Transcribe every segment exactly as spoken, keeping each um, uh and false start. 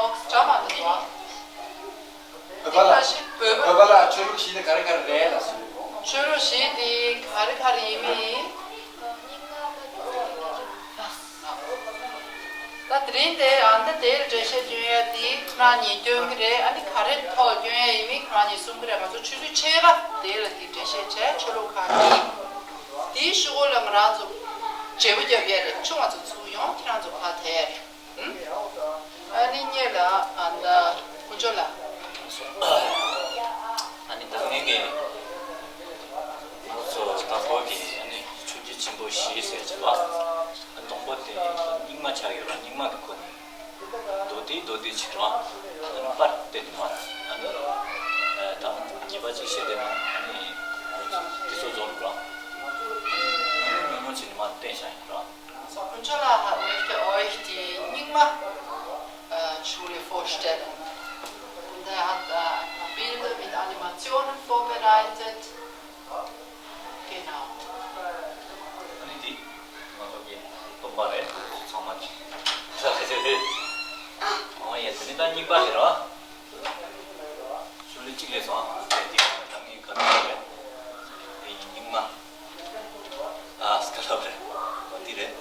འདྲ་མ་འདུག་བ། བོད་པ་ལ། འདི་ཁ་ཤས་བོད་པ། བོད་པ་ལ་ཆོས་ལུགས་བཞི་དེ་ག་རེ་ག་རེ་རེད་ལ་སོ། ཆོས་ལུགས་བཞི་དེ་ག་རེ་ག་རེ་ཡིན་མིན། ད་དེ་རིང་དེ་ཨ་ནི་དེར་འགྲེལ་བཤད་སྐྱོན་ཡ་དེ་ཁོ་རང་གཉིས་སྐྱོན་གི་རེད། ཨ་ནི་ག་རེ་ཐོག་སྐྱོན་ཡ་ཡིན་མིན་ཁོ་རང་གཉིས་གསུང་གི་རེད། ང་ཚོ་ཆུ་ཚོད་ཕྱེད་ཀ་དེ་ལ་དེ་འགྲེལ་བཤད་བྱས། ཆོས་ལུགས་ཁག་གཉིས་དེའི་གཞུག་གུ་ལ་ང་རང་ཚོ་བརྗེ་པོ་རྒྱབ་ཡ་རེད། ཆུང་བ་ཚོ་ཚུར་ཡོང་། ཁྱེད་རང་ཚོ་ཕར་ཐད་ཡ་རེད། ཨ་ནི་སྔོན་ལ་ཨ་ད་དཀོན་མཆོག་ལགས། ཨ་ནི་ད་ངེད་ཀྱི་ང་ཚོ་དང་པོ་གི་ཨ་ནི་ཆོས་བརྒྱུད་ཆེན་པོ་བཞི་ཟེར་གྱི་བ། ཨ་དང་པོ་དེ་རྙིང་མ་ཆགས་ཡོད་ར། རྙིང་མ་གི་ཁོ་ནི་མདོ་སྡེ་མདོ་སྡེ་ཆིག་ར། ཨ་ནི་པར་བལྟས་ནས་མ། ཨ་ནི་ད་རྒྱས་པ་ཅིག་བཤད་བསྡད་ན་ཨ་ནི་དེ་ཚོ་རྫོགས་འགྲོ་ར། ཨ་ནི་ཉུང་ཉུང་ཉུང་ཉུང་བྱས་ནས་མ་བསྟན་བཞག་ཡིན་ར། So, Kunchola hat möchte euch die Nyingma äh, Schule vorstellen. Und er hat äh, ein paar Bilder mit Animationen vorbereitet. Genau. ཨ་ནི་འདི་ང་ཚོ་གི་སྟོན་པ་རེད། ཚང་མ་གི། ཨོ་ཡེ། དེ་ནི་ད་རྙིང་པ་རེད་ར། ཤོ་ལོ་གཅིག་ལས་སོང་། དེ་དེ་ད་ངས་ག་ཚོད་རེད། དེ་ཡིན་རྙིང་མ། ཨ་སྐལ་ལབ་རེད། འོ་དེ་རེད།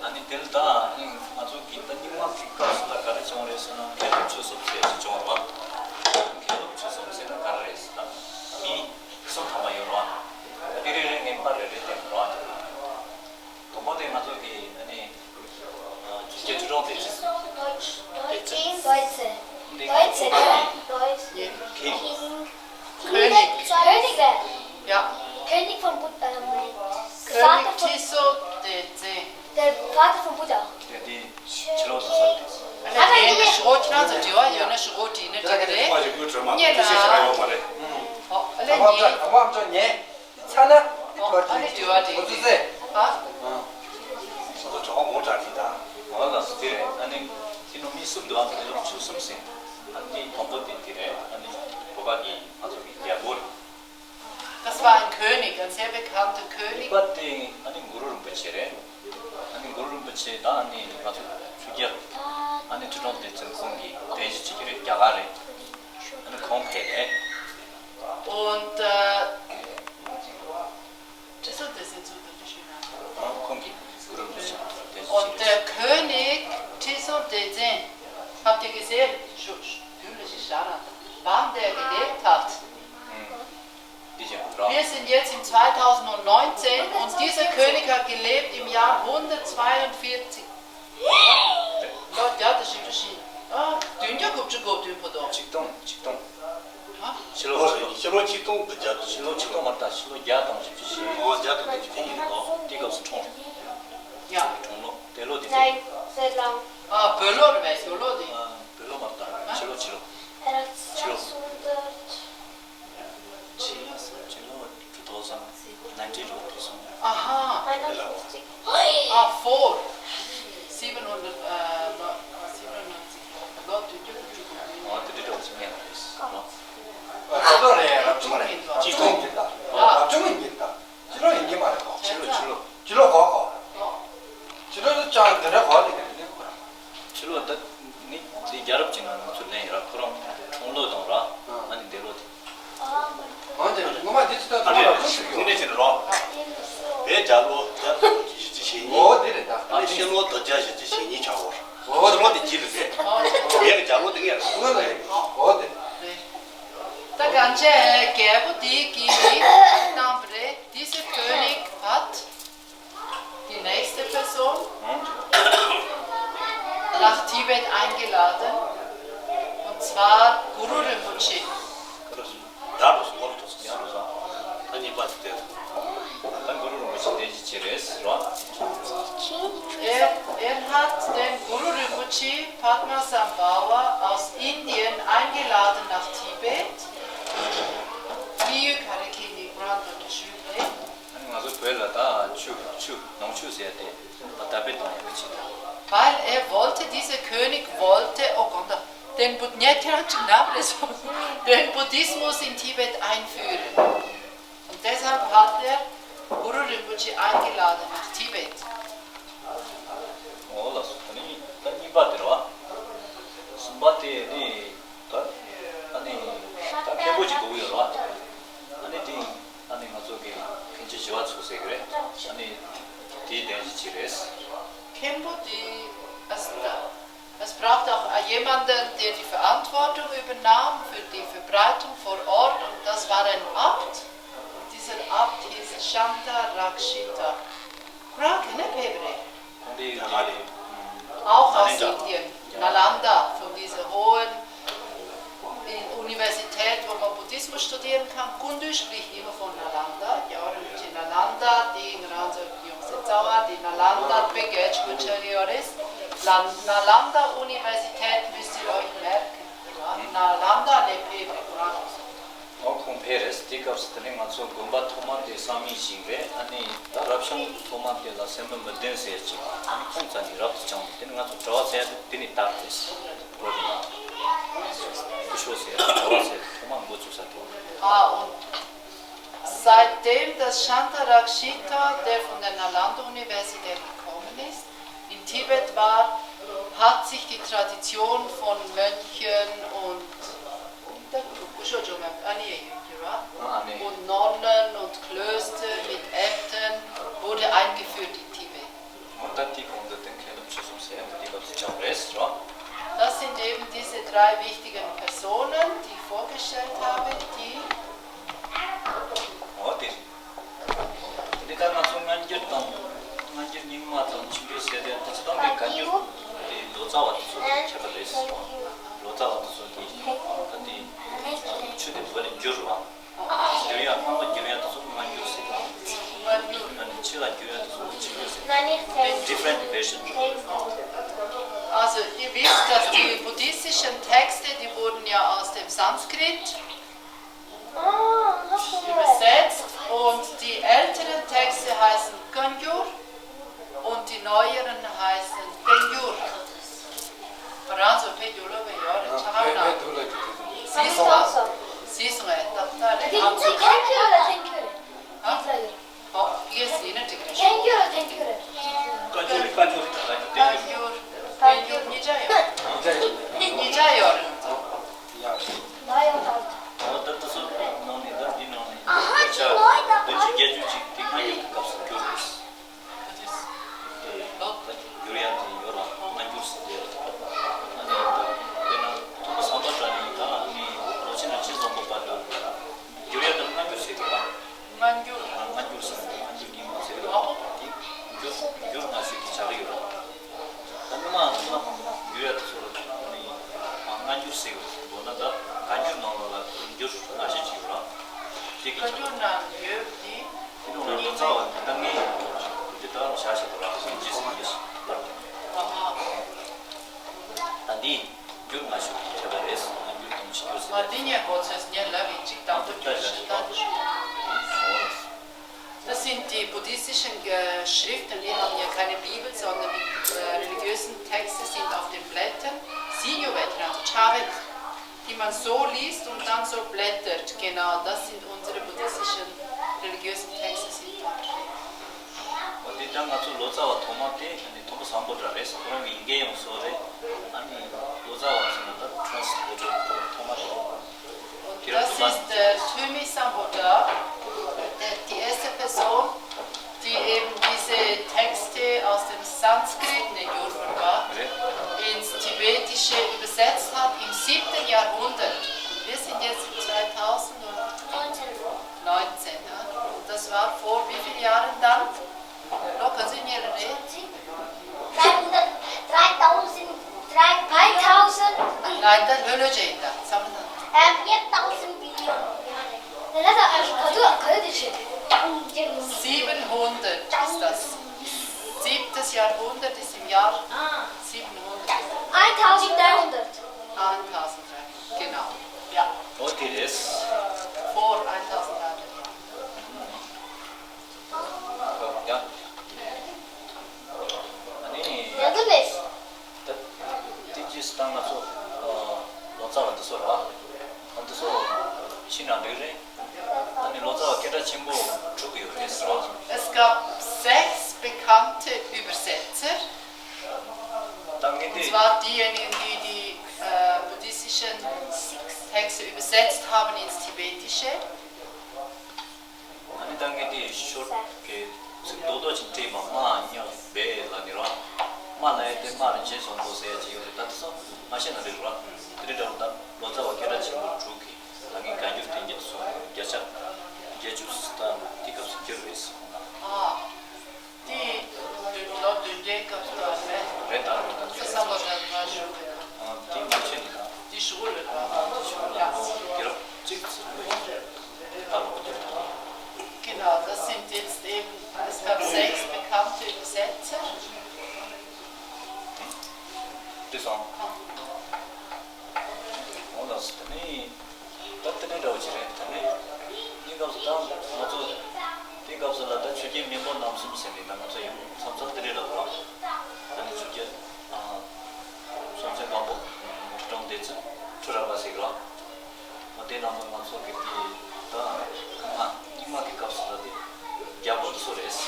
ཨ་ནི་དེ་ལ་ད་ཨ་ནི་ང་ཚོ་གི་ད་རྙིང་མ་གི་སྐབས་སུ་ད་ག་རེ་བྱུང་རེད་ཟེར་ན། མཁན་སློབ་ཆོས་གསུམ་ཟེར་ཞིག་བྱུང་བ་རེད་བ། མཁན་སློབ་ཆོས་གསུམ་ཟེར་ན་ག་རེ་རེད་ཟེར་ན། མི་གསུམ་ཐམ་པ་ཡོད་རེད་བ། ད་དེ་རེ་རེ་ངས་པར་རེ་རེ་བསྟན་རེད་བ། དང་པོ་དེ་ང་ཚོ་གི་ཨ་ནི་ཆོས་རྒྱལ་ཁྲི་སྲོང་ལྡེ་བཙན། Deutsche. Deutsche. Deutsche. King. King. König. König. Ja. König von Buddha. König Tiso Dezen. Der Vater von Buddha. དེ་དེ་ཕྱི་ལོགས་སུ་ཟ་དེ། ཨ་ལས་ངས་ཞོག་ཁྱེད་རང་ཚོ་དྲི་བ་ཡོད་ན་ཞོག་དྲིས་ན་འགྲིག་གི་རེད། ཉེ་ལ། ཨོ་ཨ་ལས་ངས། ཨ་ལས་ངས་དྲི་བ་དྲིས། ཨོ་ཨ་ལས་དྲི་བ་དྲིས། ཨོ་ཙི་ཙི། ཧ། ཨོ་གྲོགས་མོ་དྲ་དྲིས་ད། ཨོ་ལགས་སོ། དེ་རེད། ཨ་ནི་ཁྱི་ནོ་མི་གསུམ་འདུག་ཨ། མཁན་སློབ་ཆོས་གསུམ་ཟེར། ཨ་ནི་དང་པོ་དེ་དེ་རེད། ཨ་ནི་བོད་པ་གི་ང་ཚོ་གི་རྒྱལ་པོ་རེད། Das war ein König, ein sehr bekannter König. པ་དེ་ཨ་ནི་གུ་རུ་རིན་པོ་ཆེ་རེད། ཨ་ནི་གུ་རུ་རིན་པོ་ཆེ་དང་ཨ་ནི་ང་ཚོ་ཆོས་རྒྱལ་ཨ་ནི་ཁྲི་སྲོང་ལྡེ་བཙན་ཁོང་གིས་གདན་ཞུ་བྱེད་ཀྱི་རེད། རྒྱ་གར་རེད། ཨ་ནི་ཁོང་ཕེབས་རེད། Und äh, Christus, der Sitz unter die Schöne. ཁོང་གིས་གུ་རུ་རིན་པོ་ཆེ་གདན་ཞུ་བྱེད་ཀྱི་རེད། Und der König Tiso Dezen, habt ihr gesehen? Schon, schon, warum der gelebt hat. Wir sind jetzt im zweitausendneunzehn und dieser König hat gelebt im Jahr hundertzweiundvierzig. ལོ་བརྒྱ་དང་བཞི་བཅུ་ཞེ། ཨ། བདུན་བརྒྱ་དགུ་བཅུ་གོ་བདུན་བོ་དོ། ཆིག་སྟོང་ཆིག་སྟོང་། ཧ། ཕྱི་ལོ་ཕྱི་ལོ་ཕྱི་ལོ་ཆིག་སྟོང་དང་བརྒྱ་དང་། ཕྱི་ལོ་ཆིག་སྟོང་མ་རེད་ད། ཕྱི་ལོ་བརྒྱ་དང་བཞི་བཅུ་ཞེ། ཨོ་བརྒྱ་དང་བཞི་བཅུ་ཞེ་ཡིན་ནོ། དེ་སྐབས་སུ་འཁྲུངས་རེད། ཡ། འཁྲུངས་ལོ་དེ་ལོ་དེ་འདྲ། ཨ་བོད་ལོ་རེད་པས། བོད་ལོ་དེ། ཨ་བོད་ལོ་མ་རེད་ད། ཕྱི་ལོ་ཕྱི་ལོ། ཕྱི་ལོ། ཕྱི་ལོ་ཕྱི་ལོ་two thousand nineteen ལོ་དེ་སོང་། ཨ་ཧ། ཨ་four seven hundred ཨ་seven hundred ལོ་དུས་རྒྱུན་དུ་བཅུག་དགོས། ཨ་དེ་འདྲ་འདྲ་བོ་ཞིག་ཉན་ལ་རེད། ཨ་ལོ། ཨ་ཕྱི་ལོ་རེད། རབ་བྱུང་རེད། ཆིག་སྟོང་ཡིན་ད། རབ་བྱུང་ཡིན་ད། ཕྱི་ལོ་ཡིན་གྱི་མ་རེད་གོ། ཕྱི་ལོ་ཕྱི་ལོ། ཕྱི་ལོ་གོ་གོ། ཕྱི་ལོ་ལ་ཅང་དེ་འདྲ་གོ་ལེ་གི་རེད་ཁོ་རང་། ཕྱི་ལོ་ད་ནི་དེ་རྒྱལ་རབས་ཅིག་ནང་ང་ཚོ་ལེན་ཡོད་ར། ཁོ་རང་འཁྲུངས་ལོ་དང་ར། ཨ་ནི་འདས་ལོ་དེ། འོན་ཏེ་ངོ་མ་འདི་ཚོ་ད་ཨ་ཐོག་ལ་ནི་ཁུངས་ཞིག་དངོས་གནས་བྱས་ན་རོ། དེ་རྒྱ་ལོ་རྒྱ་ལོ་བཞི་བཅུ་ཞེ་གཉིས། འོ་དེ་རེད་ད། ཨ་ནི་ཕྱི་ལོ་ད་རྒྱ་བཞི་བཅུ་ཞེ་གཉིས་ཆགས་འོ། ཕྱི་ལོ་དེ་བརྗེས་རེད་ཟེར། ངས་རྒྱ་ལོ་དེ་ངས་རེད། འོ་དེ་རེད། ད་གང་བྱས་རྒྱལ་པོ་དེ་གིས་བཏང་བ་རེད། Diese König hat die nächste Person nach Tibet eingeladen, und zwar Guru Rinpoche. Er, er hat den Guru Rinpoche Padmasambhava aus Indien eingeladen nach Tibet. Liu Karekini Grand Unterschule. ང་ཚོ་བོད་ལ་ད་ཆུ་ཆུ་ནང་ཆུ་ཟེར་ཏེ་ད་དར་སྤེལ་གཏོང་ཡག་གི་ཆེད་དུ། Weil er wollte, dieser König wollte, oh Gott, den Bud- nicht, der hat sich Namen, den Buddhismus in Tibet einführen. Und deshalb hat er Guru Rinpoche eingeladen nach Tibet. ཨོ་ལགས་སོ། ད་ནི་ད་གཉིས་པ་དེ་རེད་བ། Jemanden, der die Verantwortung übernahm für die Verbreitung vor Ort, und das war ein Abt. Und dieser Abt hieß Shanta Rakshita. Kura kene pebre. Auch aus Indien, Nalanda, von dieser hohen Universität, wo man Buddhismus studieren kann. Kundu spricht immer von Nalanda. Ja, und die Nalanda, die Nalanda, die Nalanda, Universität müsst ihr euch merken. Ja, Nalanda ne pebre. ཨོ་ཁོང་ཕེབས་རེད། དེའི་སྐབས་སུ་དེ་ནས་ང་ཚོ་དགོན་པ་ཐོག་མ་དེ་བསམ་ཡས་ཞིག་རེད། ཨ་ནི་ད་རབ་བྱུང་ཐོག་མ་དེ་ལ་སེམས་མི་མི་བདེན་ཟེར་ཅིག་ཨ་ནི་ཁོང་རྩ་ནས་རབ་ཏུ་བྱུང་། དེ་ནས་ང་ཚོ་གྲྭ་བ་ཟེར་ཡ་དེ་ནས་དར་རེད། ལོ་རེ་ལ་སྐུ་ཞབས་ཟེར་ཡ་གྲྭ་བ་ཟེར་ཐོག་མ་འགོ་ཚུགས་ས་དེ། Ah, und seitdem das Shantarakshita, der von der Nalanda-Universität gekommen ist, in Tibet war, hat sich die Tradition von Mönchen und, und, und Nonnen und Klöster mit Äbten wurde eingeführt in Tibet. Das sind eben diese drei wichtigen Personen, die ich vorgestellt habe, die འདི་ལྟར་ང་ཚོ་སྔ་འགྱུར་དང་། སྔ་འགྱུར་རྙིང་མ་དང་ཕྱི་འགྱུར་ཟེར་དེ་དེ་ཚོ་དང་གི་བཀའ་འགྱུར་དེ་ལོ་ཙཱ་བ་དེ་ཚོ་གི་ཁྱད་པར་རེད། ལོ་ཙཱ་བ་དེ་ཚོ་གི་ད་དེ་ཆོས་དེ་བོད་ལ་བསྒྱུར་བ། བསྒྱུར་ཡ་སྔ་མ་བསྒྱུར་ཡ་དེ་ཚོ་སྔ་འགྱུར་ཟེར་བ། སྔ་འགྱུར། ཕྱི་ལ་བསྒྱུར་ཡ་དེ་ཚོ་ཕྱི་འགྱུར་ཟེར། Different version. Also, ihr wisst, dass die buddhistischen Texte, die wurden ja aus dem Sanskrit übersetzt und die älteren Texte heißen Kanjur und die neueren heißen Tenjur. Baranzo pe julo be yore chahana. Siso. Siso e tapta re. Tenjur, Tenjur. Ha? Oh, yes, ina tikre. Tenjur, Tenjur. Kanjur, Kanjur. Tenjur. Tenjur ni jayo. Ni jayo. ད་ཡང་ད། ཨོ་ད་ད་སོ་ནང་ནས་ད་འདི་ནང་ནས་ཨ་ཧ་ད་ཅི་ལོས་ད་བདུན་ཅུ་བརྒྱད་ཅུ་ཅིག་དེ་སྔ་འགྱུར་གྱི་སྐབས་སུ་བསྒྱུར་རེད། ད་བསྒྱུར་ཡ་དེ་ཡོད་ལ་སྔ་འགྱུར་ཟེར་དེ་རེད། ཨ་ནི་ད་དཔེར་ན་ཐུབ་པ་སམ་བྷོ་ཊ་ནི་ད་ནི་ལོ་ཆེན་རིན་ཆེན་བཟང་པོ་པ་ད་བསྒྱུར་ཡ་དེ་སྔ་འགྱུར་ཟེར་གི་རེད། སྔ་འགྱུར། སྔ་འགྱུར་ཟེར་ན་སྔ་འགྱུར་རྙིང་མ་ཟེར་བ་དེ་འགྱུར་འགྱུར་སྔ་ཤོས་དེ་ཆགས་ཀྱི་ཡོད་རེད། ད་སྔ་མ་སྔ་མ་འགྱུར་ཡ་དེ་ཚོ་ལ་ནི་སྔ་འགྱུར་ཟེར་བ་མདོར་ན་ད་བཀའ་འགྱུར་ནང་ལོགས་ལ་འགྱུར་སྔ་ཤོས་ཅིག་ཡོད་རེད། དེ་གི་བཀའ་འགྱུར་ནང་ཡོད་དེ། དེ་ནང་ལ་ལོ་ཙཱ་བ་དེ་ད་ངས་དེ་ད་བྱ་བྱེད་དོ་ར་ཞེས་ཟེར་གྱི་ཨ་ཨ། ད་འདི་འགྱུར་སྔ་ཤོས་ཀྱི་ཁྱད་པར་རེད། སྔ་འགྱུར་དང་ཕྱི་འགྱུར་ཟེར། ཨ་དེ་ངས་གོ་ཚོད་ངས་ལབ་ཡིན་གཅིག་དང་པོ་འགྱུར་ཞེས་ད་དེ་ཞུ། Das sind die buddhistischen äh, Schriften, wir haben ja keine Bibel, sondern die äh, religiösen Texte sind auf den Blättern. Sinyuwet, also Chavet, die man so liest und dann so blättert. Genau, das sind unsere buddhistischen religiösen Texte, sind da drin. འོ་དེ་ལྟར་ང་ཚོ་ལོ་ཙཱ་བ་ཐོག་མ་དེ་ནི་ཐོབ་པ་སམ་བྷོ་ཊ་རེད། ཁོ་རང་གི་ཡི་གེ་ཡང་བཟོ་རེད། ཨ་ནི་ལོ་ཙཱ་བ་ཚོ་ནི་ད་translator ཐོག་མ་རེད། Das ist der Thymi Sambuddha, der, die erste Person, die eben diese Texte aus dem Sanskrit, ne, Yurvurba, ins Tibetische übersetzt hat im siebten Jahrhundert. Wir sind jetzt zweitausendneunzehn, ja? Und das war vor wie vielen Jahren dann? Lo kazi nyel re? Five thousand, five thousand. Nein, da lo lo je da. Samna. Ähm, eight thousand billion. Siebenhundert ist das. Siebtes Jahrhundert ist im Jahr siebenhundert. Eintausenddreihundert. Eintausenddreihundert, genau. Ja. Und die ist? Vor eintausenddreihundert Jahren. ཡང་། ཨ་ནི། ཡང་དུ་མེད། ད་དེ་ཅི་སྟངས་ང་ཚོ་ལོ་ཙཱ་བ་འདི་ཚོ་རེད་བ། ཨ་འདི་ཚོ་ཕྱི་ནང་འདྲེས་རེད། ཨ་ནི་ལོ་ཙཱ་བ་སྐད་གྲགས་ཆེན་པོ་དྲུག་ཡོད་རེད་ཟེར་བ། Es gab sechs bekannte Übersetzer. ད་ངས་དེ། Und zwar diejenigen, die die äh, buddhistischen Texte übersetzt haben ins Tibetische. ཨ་ནི་ད་ངས་དེ་ཤོར་གི་ཚིག་རྡོག་རྡོག་ཅིག་བྲིས་པ། མ་ཉག་བེ་ལ་ནི་ར། མ་ལ་ཡ་དེ་མ་རིན་ཆེན་བཟང་པོ་ཟེར་ཡ་ཅིག་ཡོད་རེད། ད་དེ་ཚོ་ མ་ཤེས་ན་རེད་ར། དེ་རིང་འདྲ་བོ་ད་ལོ་ཙཱ་བ་སྐད་གྲགས་ཆེན་པོ་དྲུག་གིས་ད་གིན་བཀའ་འགྱུར་བསྟན་འགྱུར་སོགས་བརྒྱ་ཆ་བརྒྱད་ཅུ་ད་དེ་སྐབས་སུ་བསྒྱུར་རེད་ཟེར་བ་ན། ཨ། དེ་ལོ་བདུན་པའི་སྐབས་སུ་ཨ་མེ། རེད་ད་རེད་ད། ས་ས་ལོ་ད་ང་ཞུ་རེད། ཨ་དེ་མ་ཤེས་ན་ད། དེ་ཞུ་གི་རེད་ད། དེ་ཞུ་གི་རེད། དགེ་རབ་གཅིག་ཟེར་བ་ཡིན། དེ་ད་ལོ་བསྒྱུར་ད། Genau, das sind jetzt eben, es gab sechs bekannte Übersetzer. དེ་སོང་། འོ་ལགས་སོ། དེ་ནས་ད་དེ་ནས་འདྲ་བོ་ཅིག་རེད། དེ་ནས་དེའི་སྐབས་སུ་ད་ང་ཚོ་དེའི་སྐབས་སུ་ལ་ད་ཆོས་རྒྱལ་མེས་པོ་རྣམ་གསུམ་ཟེར་ནས་ད་ང་ཚོ་ཡང་མཚམས་མཚམས་དེ་འདྲ་འདྲ་བོ་ར། ད་ནི་ཆོས་རྒྱལ་སྲོང་བཙན་སྒམ་པོ། སྲོང་བཙན་སྒམ་པོ། ཁྲི་རལ་པ་ཟེར་གི་ར། འོ་དེ་རྣམས་ལ་ང་ཚོ་གི་དེ་ད་ང་རྙིང་མ་གི་སྐབས་སུ་ལ་དེ་རྒྱལ་པོ་དེ་ཚོ་རེད།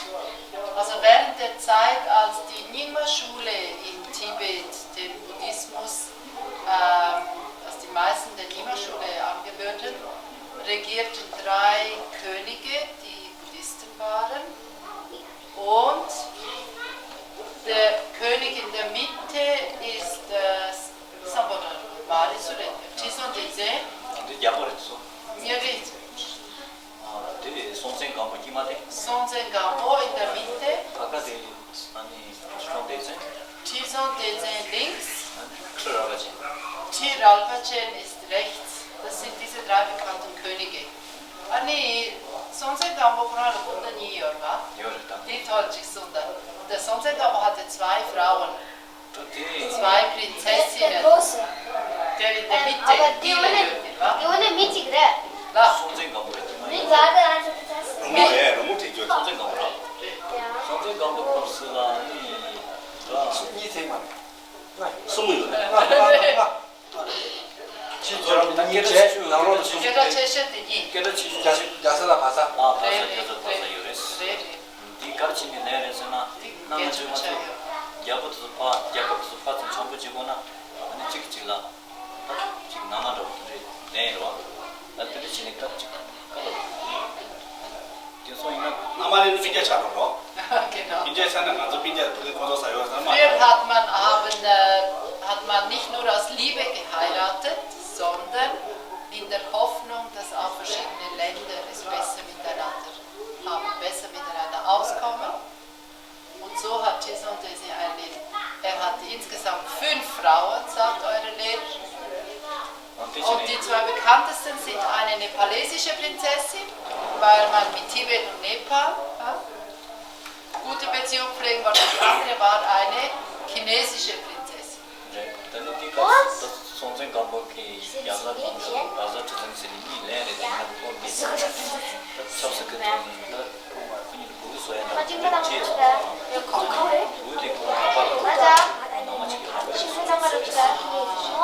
Also während der Zeit, als die Nyingma-Schule in Tibet den Buddhismus, ähm, als die meisten der Nyingma-Schule angehörten, regierten drei Könige, die Buddhisten waren. Und der König in der Mitte ist, äh, Sambuddha Mari Sure, Tison Tenzin. འདི་རྒྱལ་པོ་རེད་སོ། ཉེ་རེད། ཨ་དེ་སྲོང་བཙན་སྒམ་པོ་དཀྱིལ་མ་དེ། སྲོང་བཙན་སྒམ་པོ in der Mitte. ད་ག་དེ་ཨ་ནི་ཁྲི་སྲོང་ལྡེ་བཙན། Tison Tenzin links. ཨ་ནི་ཁྲི་རལ་པ་ཅན། Tri Ralpa Chen ist rechts. Das sind diese drei bekannten Könige. ཨ་ནི་སྲོང་བཙན་སྒམ་པོ་ཁོ་རང་ལ་སྐུ་ཟླ་གཉིས་ཡོད་རེད་པ། ཡོད་རེད་ད། དེའི་ཐོག་ཅིག་གསུངས་ད། Der Songtsen Gampo hatte zwei Frauen, ད་དེ་zwei Prinzessinnen. Der in der Mitte, die ཡོད་རེད་པ། དེ་འོ་ན་མི་གཅིག་རེད། ལ། སྲོང་བཙན་སྒམ་པོ་རེད་དེ་མ་ཡིན། རོ་མོ་རེད། རོ་མོ་དེ་ཡོད། སྲོང་བཙན་སྒམ་པོ་ར། སྲོང་བཙན་སྒམ་པོ་སྐབས་སུ་ལ་ནི་ར། གཉིས་ཚེ་མ་རེད། གསུམ་ཡོད་རེད། ཁྱེད་ཚོ་རང་གཉིས་བྱས་ནང་ལོགས་ལ་གསུམ། སྐད་གྲགས་ཆེ་ཤོས་དེ་གཉིས། སྐད་གྲགས་ཆེ་ཤོས་རྒྱ་རྒྱ་ས་དང་བལ་ས། ཨ་བལ་ས། རེད་རྒྱ་ས་རེད་བལ་ས་ཡོད་རེད། རེད་རེད། འདི་ག་རེ་བྱས་ནས་ལེན་རེད་ཟེར་ན། གནའ་སྔ་ཕྱི་ང་ཚོ་རྒྱལ་པོ་དེ་ཚོ་ཕར་རྒྱལ་ཁབ་དེ་ཚོ་ཕར་ཚུར་འཆམ་པོ་བྱེད་དགོས་ན། ཨ་ནི་གཅིག་གཅིག་ལ་ད་གཅིག་ན་མ་འདྲ་བོ་དེ་འདྲས་ལེན་ཡོད་རེད་བ། ད་དེ་འདྲས་བྱས་ནས་ད་གཅིག་ག་ལ། དེ་སོང་ཡིན་ན། ན་མ་རེད་ནི་སྤུན་ཀྱག་ཆགས་འགྲོ་རོགས། Genau. སྤུན་ཀྱག་ཆགས་ན་ང་ཚོ་སྤུན་ཀྱག་ཕ་གི་ཁོ་ཚོ་ཟ་ཡོད་ཟ་མ་རེད། Früher hat man haben, äh, hat man nicht nur aus Liebe geheiratet, sondern in der Hoffnung, dass auch verschiedene Länder es besser miteinander haben, besser miteinander auskommen. Und so hat Tison Tenzin eine, er hatte insgesamt fünf Frauen, sagt eure Lehrer. Und die zwei bekanntesten sind eine nepalesische Prinzessin, weil man mit Tibet und Nepal, ja, gute Beziehung pflegen wollte. Die andere war eine chinesische Prinzessin. རེད། ད་ནི་དེ་སྐབས་སུ་ད་སྲོང་བཙན་སྒམ་པོ་གི་རྒྱ་བཟའ་དང་རྒྱ་བཟའ་ཁྲི་སྲོང་ཟེར་ནས་གཉིས་ལེན་རེད། དེ་ནི་ཁོང་གི་ཆབ་སྲིད་ཀྱི་ཐོག་ནས་ད་ཁོ་གཉིས་ལ་གུ་གུ་བཟོ་ཡ་ན་དེ་ཅི་སོང་། གུ་གུ་དེ་ཁོང་གི་པར་དུ་ནང་མ་ཅིག་ཡོད་རེད། ཆབ་སྲིད་འདྲ་པོ་ལ།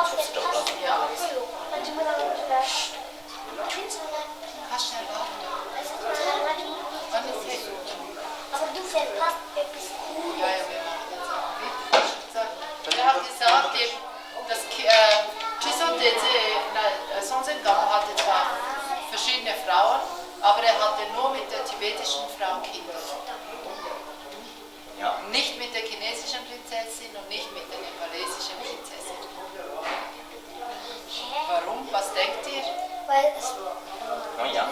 Kannst schnell warten. Wann ist es? Aber du verpasst etwas Cooles. Ja, ja, wir machen jetzt auch mit. So, wir haben gesagt, eben, das Ki-, äh, Tison Tenzin, nein, äh, Songtsen Gampo hatte zwar verschiedene Frauen, aber er hatte nur mit der tibetischen Frau Kinder. Ja. Nicht mit der chinesischen Prinzessin und nicht mit der nepalesischen Prinzessin. Warum? Was denkt ihr? Weil es Ja, ja.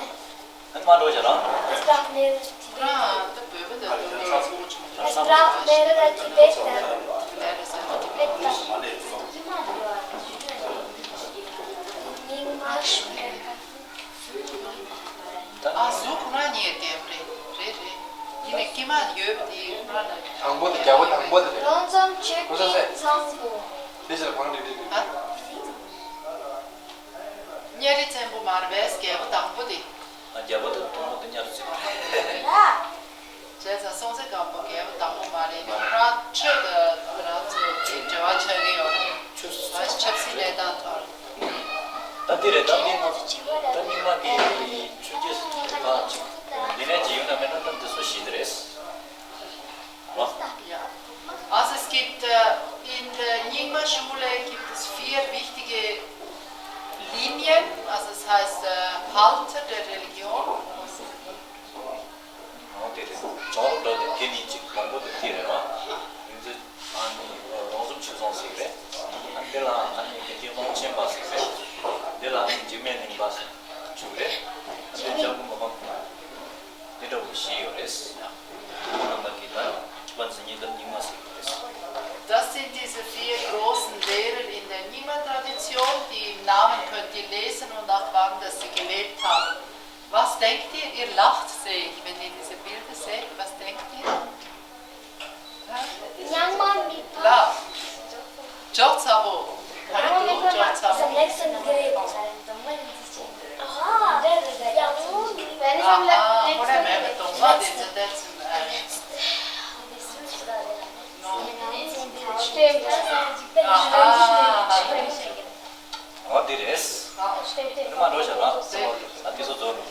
Dann mal durch, oder? Es braucht mehrere Tibeter. Ah, da bleiben wir dann. Es braucht mehrere Tibeter. Mehrere Tibeter. Nyingma Schule. ཨ་སུ་ཁོ་ན་ཉེ་རྒྱལ་རེད། རེད་རེད། ཡིན་ནའི་ཀྱེ་མ་ཡོད་པ་དེ་ཁོ་ན་ལ། དང་པོ་དེ་རྒྱལ་པོ་དང་པོ་དེ་རེད། Longzom Chökyi Tsangpo. དེ་ཕྱིར་གང་རེད་རེད་རེད། ཨ། གཉའ་ཁྲི་བཙན་པོ་མར་པས་རྒྱལ་པོ་དང་པོ་དེ། ཨ་རྒྱལ་པོ་དང་དང་པོ་དེ་གཉའ་ཁྲི་བཙན་པོ་རེད། བྱས་ཙང་སྲོང་བཙན་སྒམ་པོ་རྒྱལ་པོ་དང་པོ་མ་རེད། ང་རང་ཆོས་དང་ང་རང་ཚོ་ཅིག་འབྲེལ་བ་ཆགས་ཀྱི་ཡོད་རེད། ཆོས་ང་ཆབ་སྲིད་གནས་སྟངས་ཐོག་ད་འདི་རེད། ད་འདི་ང་ད་རྙིང་མ་གི་ཆོས་བརྒྱུད་ད་ཅིག་འདི་ནས་ཅིག་ཡོད་ན་མེད་ན་ད་འདི་ཚོ་ཞིག་འདི་རེད། Was? Ja. Also es gibt, äh, in der Nyingma-Schule gibt es vier wichtige Linien, also das heißt, äh, Halter der Religion. འོ་དེ་རེད། བྱུང་རབས་འདྲ་དེ་དེ་ནི་གཅིག་དང་པོ་དེ་དེ་རེད་བ། ཡིན་ཚེ་ཨ་ནི་རོང་ཟོམ་ཆོས་རྫོང་ཟེར་གི་རེད། ཨ་དེ་ལ་ཨ་ ཀློང་ཆེན་པ་ཟེར་རེད། འདི་ལ་ནི་འཇིགས་མེད་གླིང་པ་ཟེར་བྱུག་རེད། འདི་ལྕགས་པོ་མ་པང་འདི་འདྲ་བོ་བཞི་ཡོད་རེད། ཁོང་རྣམ་པ་གིས་ད་ཆུ་པ་འཛིན་གཉིས་དང་རྙིང་མ་ཟེར་གྱི་རེད། Das sind diese vier großen Lehrer in der Nyingma-Tradition, die Namen könnt ihr lesen und auch wann, dass sie gelebt haben. Was denkt ihr? Ihr lacht, sehe ich, wenn ihr diese Bilder seht. Was denkt ihr? Hä? Nyingma mit Love. Jotsawo. Aha, aha, oder mehr mit Dongma, diese Sätze. Stimmt. Aha, aha. ཨོ་དེ་རེད། ཨ་ནི་མ་འགྲོ་བྱ་ལ། ཨ་དེ་ཚོ་རྫོགས་རུང་།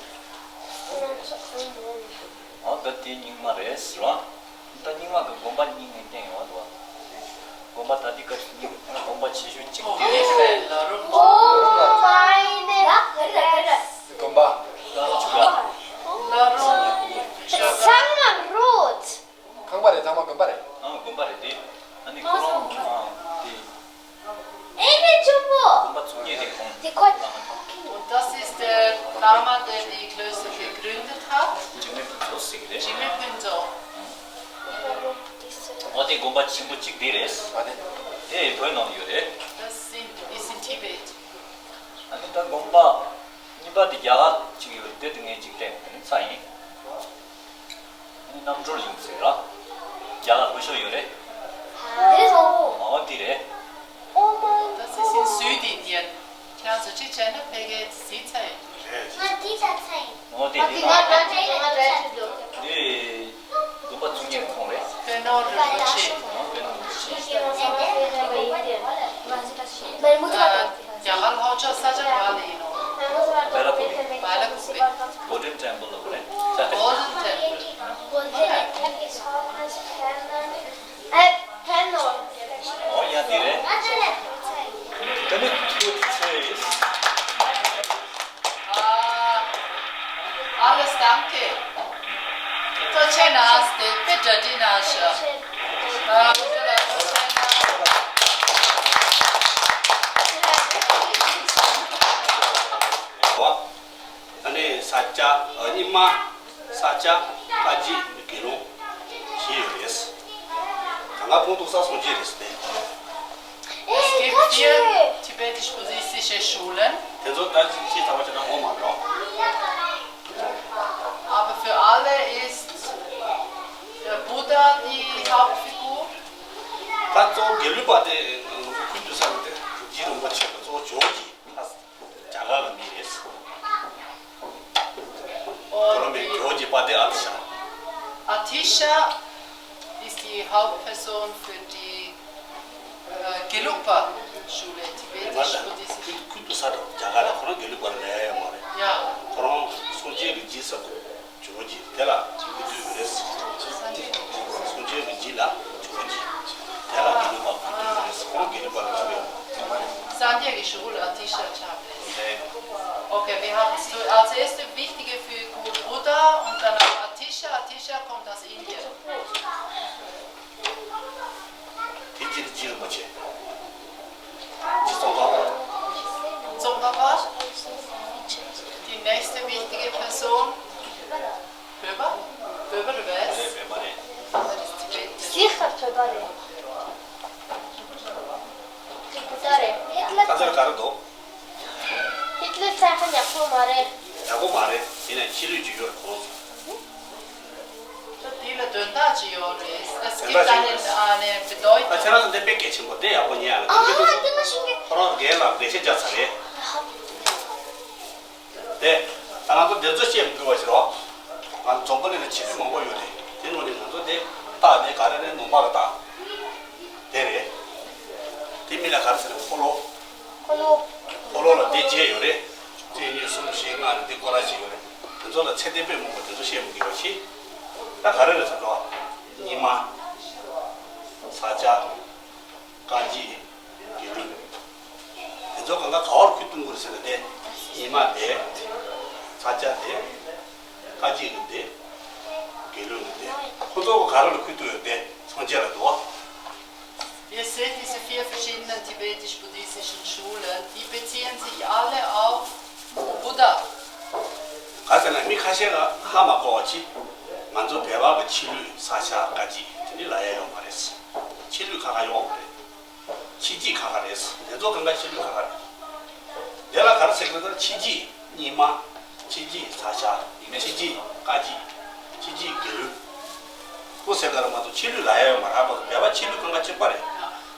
ཨོ་ད་དེ་རྙིང་མ་རེད་ཟེར་བ། ད་རྙིང་མ་གི་དགོན་པ་གཉིས་ནས་བསྟན་ཡོང་བ་འདུག་བ། དགོན་པ་ད་ལྟའི་སྐབས་སུ་རྙིང་དགོན་པ་ཆེ་ཤོས་གཅིག་དེ་རེད། Oh meine Fresse. དགོན་པ། ཚང་མ་རོ། ཁང་པ་རེད། ཚང་མ་དགོན་པ་རེད། ཨང་དགོན་པ་རེད་དེ། ཨ་ནི་ཁོ་རང་ཨང་དེ། ཨེ་ནི་ཆུ་པོ། དགོན་པ་ཚུགས་མཁན་དེ་ཁོང་དེ་ཁོ། Und das ist der Lama, der die Klöster gegründet hat. འཇིགས་མེད་ཕུན་ཚོགས་ཟེར་གི་རེད། འཇིགས་མེད་ཕུན་ཚོགས། ཨོ་དེ་དགོན་པ་ཆེན་པོ་གཅིག་དེ་རེད། ཨ་དེ། དེ་བོད་ནང་ཡོད་རེད། Das sind, ist in Tibet. ཨ་ནི་ད་དགོན་པ་གཉིས་པ་དེ་རྒྱ་གར་གཅིག་ཡོད་རེད། དེ་དེ་ངས་གཅིག་བསྟན་ཡོད་རེད། ཚ་ཡིན། རྣམ་གྲོལ་ཡིན་ཟེར་ར། རྒྱ་གར་ལྷོ་ཕྱོགས་ཡོད་རེད། འདི་ལྷོ་པོ། ཨོ་དེ་རེད། Oh mein Gott. Das ist in Südindien. ཁྱེད་ཚོ་གཅིག་བྱས་ན་ཕ་གིའི་གཟི་ཚ་ཡིན། ང་འདི་ད་ཚ་ཡིན། ཨོ་དེ་དེ། ང་ད་ཚ་ཡིན། ང་ད་ཚ་ཡིན། དེ་དགོན་པ་ཚུགས་མཁན་ཁོང་རེད། དཔོན་སློབ་རིན་པོ་ཆེ། ཨོ་དཔོན་སློབ་རིན་པོ་ཆེ། རྒྱ་གར་ལྷོ་ཕྱོགས་ས་ཆ་ག་ལ་ཡིན་ནོ། Bailakuppe། Bailakuppe། Golden Temple ལ་རེད། Golden Temple. Golden Temple is almost permanent. ཨོ་ཡ་དེ་རེད། དེ་ནི་ཐུགས་ཚེ་ཡིན། ཨ། Alles danke. ཐུགས་རྗེ་གནང་སྟེ་དཔེ་གྲ་སྒྲིག་གནང་ཤག་ཨ། ཐུགས་རྗེ་གནང་། ཨ་ནི་ས་སྐྱ་རྙིང་མ། ས་སྐྱ། བཀའ་བརྒྱུད། དགེ་སློང་བཞི་ཡོད་རེད། གང་ག་ཁོང་གཏོགས་ས་སངས་རྒྱས་རེད་ཟེར་ཏེ། Es gibt vier tibetisch-buddhistische Schulen. དེ་ཚོ་ད་ཅི་ཅི་ཚང་མ་བྱས་ན་ངོ་མ་འགྲོ། Aber für alle ist der Buddha die Hauptfigur. ད་གཙོ་བོ་དགེ་ལུགས་པ་དེ་ཁུལ་དུ་ས་ནས་དེ་རྗེ་རིན་པོ་ཆེ་གཙོ་བོ་ཇོ་བོ་རྗེ། རྒྱ་གར་ལ་མི་རེད། ཁོ་རང་མི་ཇོ་བོ་རྗེ་དཔལ་ལྡན་ཨ་ཏི་ཤ། Atisha ist die Hauptperson für die äh, Gelugpa-Schule, tibetisch-buddhistische. ཁུལ་ཁུལ་དུ་ས་དང་རྒྱ་གར་ལ་ཁོ་རང་དགེ་ལུགས་པ་ལ་ལས་ཡ་ཡོད་མ་རེད། ཡ། ཁོ་རང་སངས་རྒྱས་ཀྱི་རྗེས་ས་ཇོ་བོ་རྗེ་དེ་ལ་ཁུལ་དུ་ཡོད་རེད། སངས་རྒྱས་ཀྱི་རྗེས་ལ་ཇོ་བོ་རྗེ་དེ་ལ་དགེ་ལུགས་པ་ཁུལ་དུ་ཡོད་རེད། ཁོ་རང་དགེ་ལུགས་པ་ལ་ལས་ཡོད། སངས་རྒྱས་ཀྱི་ཞུ་བོ་ལ་ཨ་ཏི་ཤ་ཆགས་རེད། Okay, wir haben zu- als erste wichtige Figur Buddha und danach Atisha. Atisha kommt aus Indien. དེ་རྗེས་ལ་རྗེ་རིན་པོ་ཆེ། རྗེ་ཙོང་ཁ་པ། ཙོང་ཁ་པ། Die nächste wichtige Person. བོད་པ། བོད་པ་རེད་པས། རེད། བོད་པ་རེད། That is Tibetan. Sicher བོད་པ་རེད། བོད་པ་རེད། ཧི་ཏི་ལར། ཁ་ཚར་ག་རེ་འདུག་ཧི་ཏི་ལར་ས་ཁ་ཡག་པོ་མ་རེད། ཡག་པོ་མ་རེད། ཡིན་ནའི་ཕྱི་ལུས་ཅིག་ཡོད་རེད་ཁོང་། ད་དེ་ལ་དོན་དག་ཅིག་ཡོད་རེད། Es gibt eine, eine Bedeutung. ད་ཁྱེད་རང་ཚོ་འདི་དཔེ་གལ་ཆེན་པོ་འདི་ཡག་པོ་ཉན་ཡ་ལ་ཨ་དེ་ཁོ་རང་རྒན་ལགས་འགྲེལ་བཤད་རྒྱག་ཚར་རེད། དེ་ད་ང་ཚོ་འདི་ཚོ་བཤད་མི་དགོས་པ་ཞིག་རོགས། ང་ཚོ་འཛམ་བུ་གླིང་ལ་ཆོས་ལུགས་མང་པོ་ཡོད་རེད། དེ་ནང་ནས་ང་ཚོ་དེ་རྟགས་དེ་ག་རེ་རེད། ནོར་མ་གི་རྟགས་དེ་རེད། དེ་མིང་ལ་ག་རེ་ཟེར་ན་འཁོར་ལོ། འཁོར་ལོ། འཁོར་ལོ་ལ་དེ་བརྒྱད་ཡོད་རེད། གཅིག་གཉིས་གསུམ་བཞི་ལྔ་རེད། དེ་སྐོར་ར་བཞི་ཡོད་རེད། དེ་ཚོ་ལ་ཚད་ལྡན་དཔེ་མང་པོ་དེ་ཚོ་བཤད་མི་དགོས་པ་ཞིག་ད་ག་རེ་རེད་ཟེར་ན། རྙིང་མ། ས་སྐྱ། བཀའ་བརྒྱུད། དགེ་ལུགས། དེ་ཚོ་གང་ག་ག་བར་ཁུལ་གཏོང་དགོས་ཟེར་ན་དེ། རྙིང་མ་དེ། ས་སྐྱ་དེ། བཀའ་བརྒྱུད་ཀྱི་དེ། དགེ་ལུགས་ཀྱི་དེ། ཁོ་ཚོ་ག་ར་ལ་ཁུལ་གཏོང་ཡོད་དེ་སངས་རྒྱས་ལ་འདུག Ihr seht diese vier verschiedenen tibetisch-buddhistischen Schulen. ག་ཟེར་ན་མི་ཁ་ཤས་ལ་ཧ་མ་གོ་བ་ཅི། ང་ཚོ་བོད་པ་གི་ཕྱི་ལུས་ས་ཆ་བཀའ་ཅི་དེ་འདྲ་ལབ་ཡ་ཡོད་མ་རེད། ཕྱི་ལུས་ཁ་ཁ་ཡོད་མ་རེད། ཕྱི་དཀྱིལ་ཁ་ཁ་རེད། ལས་ཚོགས་ཁང་ཁ་ཕྱི་ལུས་ཁ་ཁ་རེད། དེ་ལ་ག་རེ་ཟེར་གི་རེད། ད་ཕྱི་དཀྱིལ་རྙིང་མ། ཕྱི་དཀྱིལ་ས་ཆ། ཕྱི་དཀྱིལ་བཀའ་དཀྱིལ། ཕྱི་དཀྱིལ་དགེ་ལུགས། ཁོ་ཟེར་ག་རེ་མ་གཏོགས་ཕྱི་ལུས་ལབ་ཡ་ཡོད་མ་རེད། ཨ་ཁོ་ཚོ་བོད་པ་ཕྱི་ལུས་ཁང་ཁ་གཅིག་པ་རེད།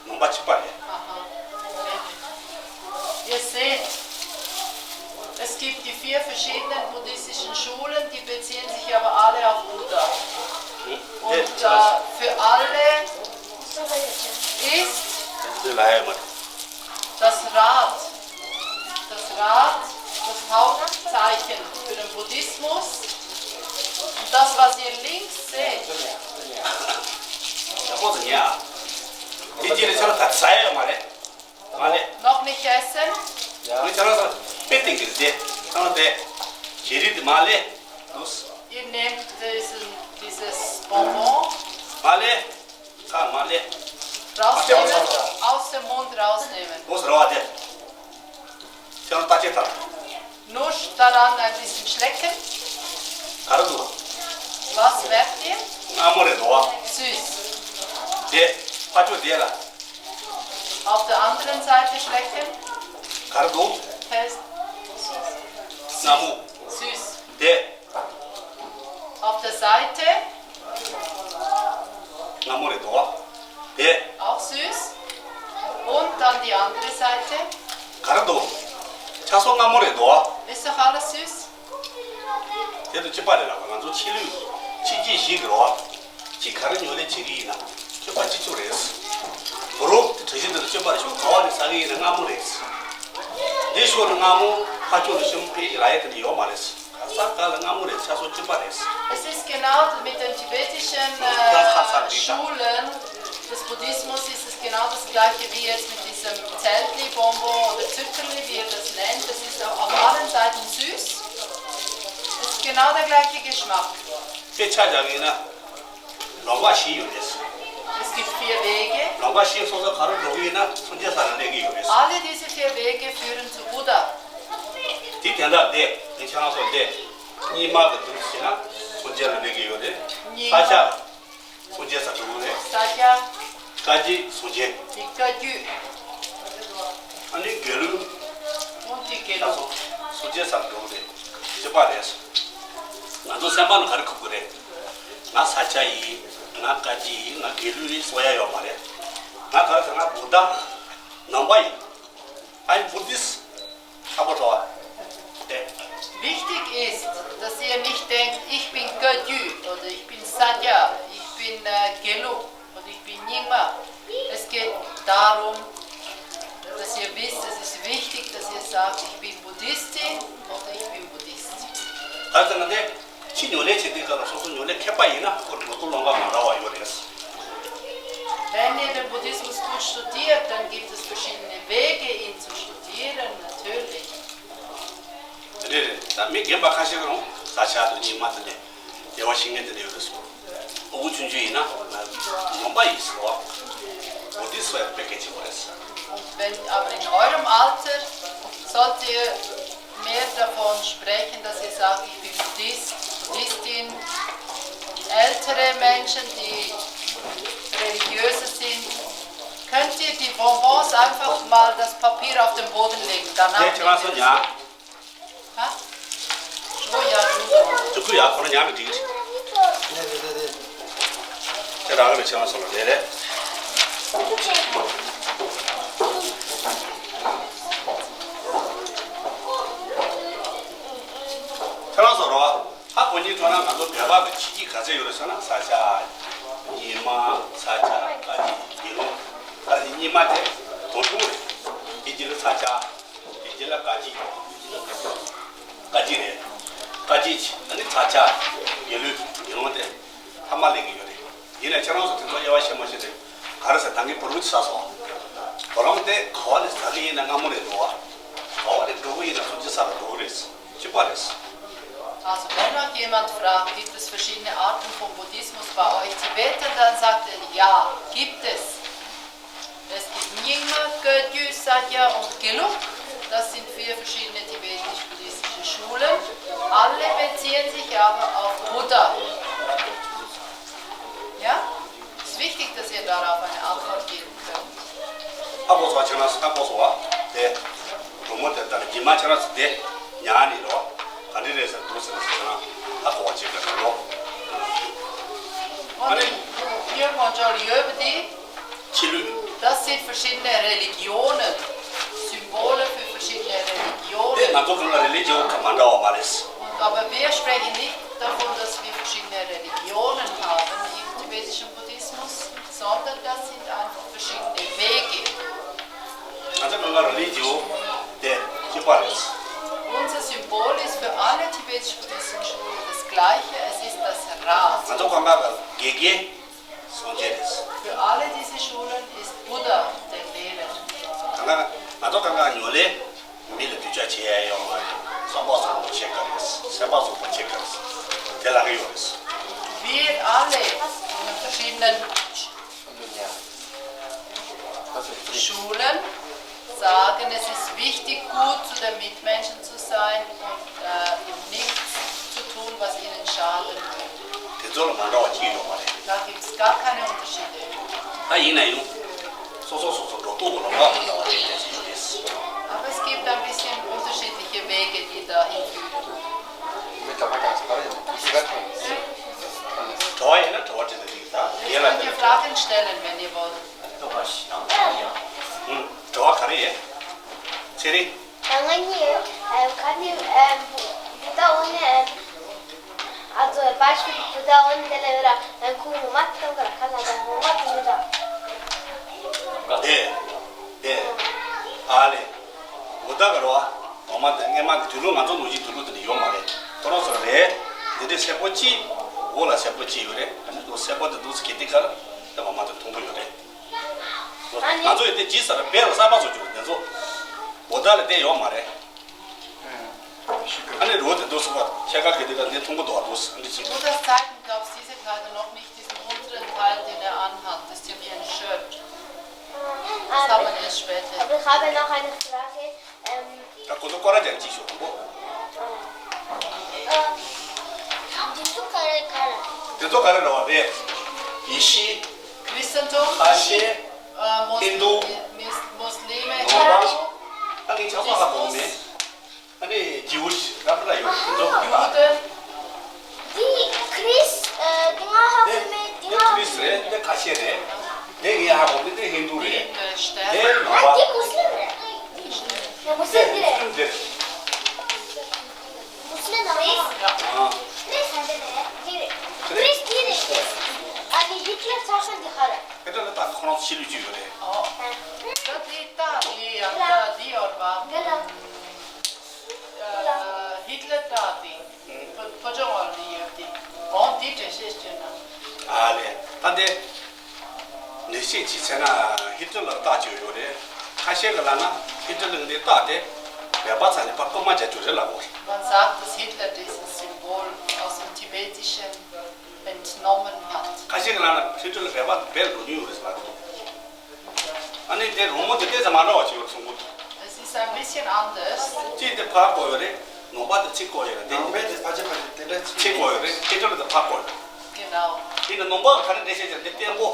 ནང་པ་གཅིག་པ་རེད། Aha. Ihr seht, es gibt die vier verschiedenen buddhistischen Schulen, die beziehen sich aber alle auf Buddha. Und äh, für alle ist das Rad, das Rad, das Hauptzeichen für den Buddhismus. Und das, was ihr links seht, noch nicht essen? Ihr nehmt diesen, dieses Bonbon. Rausnehmen, aus dem Mund rausnehmen. Nur daran ein bisschen schlecken. Was merkt ihr? Süß. Auf der anderen Seite schlecken. Test. Süß. Auf der Seite. Auch süß. Und dann die andere Seite. Ist doch alles süß. དེ་དང་གཅིག་པ་རེད་ལ། ང་ཚོ་ཕྱི་ལུས་ཕྱི་དཀྱིལ་བཞི་གི་རོ། གཅིག་ག་རེ་ཉོ་ནས་བྱེད་ཀྱི་ཡིན་ན་སྤྱོད་པ་གཅིག་མཚུངས་རེད། དོ་རུང་དེ་གྲུ་བཞི་འདི་ལ་སྤྱོད་པ་རེད། ཤོག་ག་བ་ནས་ཟ་གི་ཡིན་ན་མངར་མོ་རེད། འདི་ཤོག་ནི་མངར་མོ། ཕར་ཕྱོགས་ནི་ཞིམ་པོ། ཕ་གི་ལ་ཡ་དེ་འདྲ་ཡོད་མ་རེད། ག་ས་ག་ལ་མངར་མོ་རེད། ཆ་སོགས་གཅིག་པ་རེད། Es ist genau mit den tibetischen äh, Schulen des Buddhismus ist es genau das gleiche wie jetzt mit diesem Zeltli, Bonbon oder Zuckerli, wie ihr das nennt. Das ist auf, auf allen Seiten süß. Es ist genau der gleiche Geschmack. དཔེ་ཆ་བཞག་ཡིན་ན་ལོང་བ་བཞི་ཡོད་རེད། Es gibt vier Wege. ལོང་བ་བཞི་སོ་སོ་ག་རུ་འགྲོ་གི་ཡིན་ན་སངས་རྒྱས་ས་ལ་སླེབས་ཀྱི་ཡོད་རེད། Alle diese vier Wege führen zu Buddha. དེ་དེ་འདྲ་བསྡད་དེ་ཁྱེད་རང་ཚོ་བསྡད་རྙིང་མ་གི་འདུག་ཟེར་ན་སངས་རྒྱས་ལ་སླེབས་ཀྱི་ཡོད་རེད། རྙིང་མ། ས་ཆ། སངས་རྒྱས་ས་འགྲོ་གི་རེད། ས་ཆ། བཀའ་དཀྱིལ་སངས་རྒྱས། དེ་བཀའ་དཀྱིལ། ཨ་ནི་དགེ་ལུགས། འོ་དེ་དགེ་ལུགས། སངས་རྒྱས་ས་འགྲོ་གི་རེད། གཅིག་པ་རེད། ང་ཚོ་སེམས་པ་ནང་ག་རེ་ཁུག་གི་རེད། ང་ས་ཆ་ཡིན། ང་བཀའ་དཀྱིལ་ཡིན། ང་དགེ་ལུགས་ཡིན་གསུང་ཡ་ཡོད་མ་རེད། ང་ག་རེ་ཟེར། ང་བུདྡྷ་ནང་པ་ཡིན། I'm Buddhist. ཁ་པོ་ཁྲོ་བ། དེ། Wichtig ist, dass ihr nicht denkt, ich bin Gödü oder ich bin Sadhya, ich bin äh, Geluk und ich bin Nyingma. Es geht darum, dass ihr wisst, es ist wichtig, dass ihr sagt, ich bin Buddhistin oder ich bin Buddhist. ག་ཟེར་ན་དེ། ཕྱི་ཉོ་ལས་བྱེད་དུས་སྐབས་ལ་སོ་སོ་ཉོ་ལས་མཁས་པ་ཡིན་ན་ཁོ་ལོ་ཏོག་ལོང་ག་མ་འདྲ་བ་ཡོད་རེད། Wenn ihr den Buddhismus gut studiert, dann gibt es verschiedene Wege, ihn zu studieren, natürlich. རེད་རེད། ད་མི་རྒན་པ་ཁ་ཤས་ཀྱིས་ས་ཆ་དང་རྙིང་མ་དེ་འདྲ་བདེ་བ་ཤེས་མཁན་དེ་འདྲ་ཡོད་རེད་ཟེར། ཨོ་ཆུང་ཆུང་ཡིན་ན་ནང་པ་ཡིན་ཟེར་བ། Buddhist ཟེར་བ་དཔེ་གལ་ཆེན་པོ་རེད། Und wenn aber in eurem Alter sollt ihr mehr davon sprechen, dass ihr sagt, ich bin Buddhist, Buddhistin. Ältere Menschen, die religiöser sind, könnt ihr die Bonbons einfach mal das Papier auf den Boden legen. Danach nehmt ihr es. དེ་ཁུ་ཡ་ཁོ་རང་ཉམས་མི་འགྲིག་གི་རེད། ཁྱེད་རང་གི་ཆེ་བ་སོང་ལ་རེད་རེད། ཁྱེད་རང་ཚོ་རོ། ཧ་གོ་ཉིན་ཐོག་ན་ང་ཚོ་བོད་པ་གི་ཕྱི་རྒྱལ་ག་ཚད་ཡོད་རེད་ཟེར་ན། ས་ཆ། རྙིང་མ། ས་ཆ། བཀའ་དཀྱིལ། དགེ་ལུགས། ད་རྙིང་མ་དེ་དོ་ཐུང་རེད། དེ་རྗེས་ལ་ས་ཆ། དེ་རྗེས་ལ་བཀའ་དཀྱིལ། བཀའ་དཀྱིལ་རེད། བཀའ་དཀྱིལ་ཆེ། ཨ་ནི་ས་ཆ། དགེ་ལུགས། དགེ་སློང་དེ་ཐ་མ་ལེན་གི་ཡོད་རེད། ཡིན་ནའི་ཁྱེད་རང་ཚོ་དེ་ཚོ་དབྱེ་བ་ཕྱེ་མ་ཤེས་ཏེ། ག་རེ་ཟེར། ད་གིན་བུ་རུ་ཅི་ཟ་སོང་། བུ་རམ་དེ་ག་བ་ནས་ཟ་གི་ཡིན་ན་མངར་མོ་རེད་འདུག་བ། ག་བ་ནས་འགྲོ་གི་ཡིན་ན་སོ་ཅི་ཟ་ལ་འགྲོ་གི་རེད། གཅིག་པ་རེད། Also wenn euch jemand fragt, gibt es verschiedene Arten von Buddhismus bei euch Tibetern, dann sagt er, ja, gibt es. Es gibt Nyingma, Gödü, Sakya und Gelug. Das sind vier verschiedene tibetisch-buddhistische Schulen. Alle Konzentrieren sich aber auf Buddha. Ja? Es ist wichtig, dass ihr darauf eine Antwort geben könnt. ཧ་གོ་སོང་ཁྱེད་རང་ཧ་གོ་སོང་བ། དེ་རོལ་མོ་དེ་ལྟར་རྗེས་མ་ཁྱེད་རང་ཚོ་དེ་ཉར་ནས་རོ། ག་འདྲ་རེད་ཟེར་འདུག་ཟེར་ན་ཁྱེད་རང་ཧ་གོ་བ་བྱེད་དགོས་རེད་རོ། ཨ་ནི། Hier Konjol Yöbdi. ཕྱི་ལུས། Das sind verschiedene Religionen, Symbole für verschiedene Religionen. དེ་ང་ཚོ་གང་ག་རི་ལི་ཇི་ཡོ་ཁ་མ་འདྲ་བ་མ་རེད། Und aber wir sprechen nicht davon, dass wir verschiedene Religionen haben im tibetischen Buddhismus, sondern das sind einfach verschiedene Wege. ང་ཚོ་གང་ག་རི་ལི་ཇི་ཡོ་དེ་གཅིག་པ་རེད། Unser Symbol ist für alle tibetisch-buddhistischen Schulen das gleiche, es ist das Rad. ང་ཚོ་གང་ག་ག་དགེ་རྒན། སངས་རྒྱས་རེད། Für alle diese Schulen ist Buddha der Lehrer. ད་ང་ང་ཚོ་གང་ག་ཉོ་ལེ་མི་ལ་གདུལ་བྱ་བྱེད་ཡ་ཡོང་བ་རེད། བསམ་པ་བཟང་པོ་བྱེད་ག་རེད། སེམས་པ་བཟང་པོ་བྱེད་ག་རེད། དེ་ལ་གི་ཡོད་རེད། Wir alle in verschiedenen Schulen sagen, es ist wichtig, gut zu den Mitmenschen zu sein und äh, nichts zu tun, was ihnen schaden würde. དེ་ཚོ་ལ་མ་འདྲ་བ་ཅི་ཡོད་མ་རེད། Da gibt es gar keine Unterschiede. ད་ཡིན་ན་ཡང་སོ་སོ་སོ་སོ་འགྲོ་སྟངས་ལ་མ་མ་འདྲ་བ་ཅིག་དེ་ཚོ་ཡོད་རེད། Aber es gibt ein bisschen unterschiedliche Wege, die dahin führen. དྲི་བ་ཡིན་ན་དྲི་བ་དྲི་ན་འགྲིག་ད་ཡིན་ལ། Ihr könnt ja Fragen stellen, wenn ihr wollt. དྲི་བ་ག་རེ་ཡིན། ཚེ་རིང་། ང་གཉིས་ཁ་ནི་བུ་ད་འོ་ནི་ཨ་ཙོ་པ་ཤི་བུ་ད་འོ་ནི་དེ་ལ་ཡོད་ར། ཁུ་ངོ་མ་ཏོ་ག་ར་ཁ་ལ་ད་ངོ་མ་ཏོ་ག་ར། དེ་དེ་ཨ་ལེ་འོ་ད་ག་ར་བ། འོ་མ་དེ་སྔས་མ་གི་དུས་ལུགས་ང་ཚོ་ནུ་གཞི་དུས་ལུགས་དེ་འདྲ་ཡོད་མ་རེད། ཁོ་རང་ཚོ་རེད། འདི་འདྲའི་སེར་པོ་གཅིག་འོ་ལ་སེར་པོ་གཅིག་ཡོད་རེད། ཨ་ནི་འདུག་སེར་པོ་དེ་འདུག་སེ་གི་དེ་ག་ར་དེ་འོ་མ་དེ་མཐོང་གི་ཡོད་རེད། ང་ཚོ་ཡི་དེ་ཇི་སར་བེ་ལ་གསར་པ་བཟོ་རྒྱུ་དེ་ཚོ། འོ་ད་ལ་བསྡད་ཡོད་མ་རེད། ཨ་ནི་རོ་དེ་འདུག་སེ་བ་ཁྱེད་ཀ་གི་དེ་ག་འདི་མཐོང་གི་འདུག་ཨ། འདུག་སེ་འདི་ཅི། Buddhas Zeiten gab es diese Kleider noch nicht, diesen unteren Teil, den er anhat. Das ist ja wie ein Shirt. Das hat man erst später. Aber ich habe noch eine Frage. Ähm, ད་ཁོ་ཚོ་སྐོར་ར་རྒྱག་ཅིག་ཤོག་དང་པོ། འདི་ཚོ་ག་རེ་ག་རེ། དེ་ཚོ་ག་རེ་རེད་བ་རེད། ཡེ་ཤུ། Christentum, ཁ་ཤས། Äh, Mus- Hindu. Mis- Muslime, ནང་པ། Hindu. ད་ངས་ཆ་ཚང་ཧ་གོ་མེད། ཨ་ནི་ཇིའུ་ཤི་ར་པ་ར་ཡོད་དེ་ཚོ་ཡོད་པ། Juden. འདི་ཁྲིས། ཨ། འདི་ང་ཧ་གོ་མེད། འདི་འདི་ང་ཧ་ཁྲིས་གོ་རེད། མེད། འདི་ཁ་ཤས་རེད། འདི་ངས་ཧ་གོ་མེད། འདི་ཧིན་དུ་རེད། འདི་ཨ་མ་པ། འདི་མུ་སི་ལིམ་རེད། ཡ་མུ་སི་ལིམ་འདི་རེད། མུ་སི་ལིམ་འདི་རེད། མུ་སི་ལིམ་ནང་ཡིན། ཨ། ཁྲིས་འདི་རེད། འདི་རེད། ཁྲིས་འདི་རེད། ཨ་ནི་ཧི་ཊི་ལར་ཚགས་ཤིང་འདི་ག་རེད། ཧི་ཊི་ལར་ད་ཁོ་རང་ཚོ་ཕྱི་ལུས་ཅིག་ཡོད་རེད། ཨོ། ད་འདི་ད་འདི་ཡང་ད་འདི་ཡོད་པ། འདི་ལ། ཨ། ཧི་ཊི་ལར་ད་འདི། ཕོ་ཕོ་ཅོང་བ་འདི་ཡོད་དེ། འོང་འདི་འགྲེལ་བཤད་བྱས་ན། ཨ་ལེ། ད་འདི། འགྲེལ་བཤད་ཅིག་བྱས་ན་ཧི་ཊི་ལར་རྟགས་ཅིག་ཡོད་རེད། ཁ་ཤས་ཀྱིས་ལབ་ན་ཧི་ཊི་ལར་འདི་རྟགས་དེ་བོད་པ་ཚོ་ནས་ཕར་རྐུ་མ་རྒྱག་རྒྱུ་རེད་ལབ་ཡོད་རེད། Man sagt, dass Hitler dieses Symbol aus dem Tibetischen entnommen hat. ཁ་ཤས་ཀྱིས་ལབ་ན་ཧི་ཊི་ལར་བོད་པ་བོད་ལ་འགྲོ་མྱོང་ཡོད་རེད་ཟེར་ལབ་འདུག་ཨ་ནི་དེ་རོལ་མོ་དེ་ཏོག་ཙམ་མ་འདྲ་བ་ཅིག་ཡོད་རེད་གསུང་གི་འདུག Es ist ein bisschen anders. གཅིག་དེ་ཕར་བསྐོར་ཡོད་རེད། ནང་པ་དེ་ཕྱིར་བསྐོར་ཡོད་རེད། དེ་ནང་པའི་དེ་ཕལ་ཆེར་ཕལ་ཆེར་དེ་འདྲ་ཕྱིར་བསྐོར་ཡོད་རེད། ཧི་ཊི་ལར་དེ་ཕར་བསྐོར་ཡོད་རེད། Genau. དེ་ནི་ནང་པ་ག་རེ་འགྲེལ་བཤད་བྱས་འདི་བརྟན་པོ། ལ།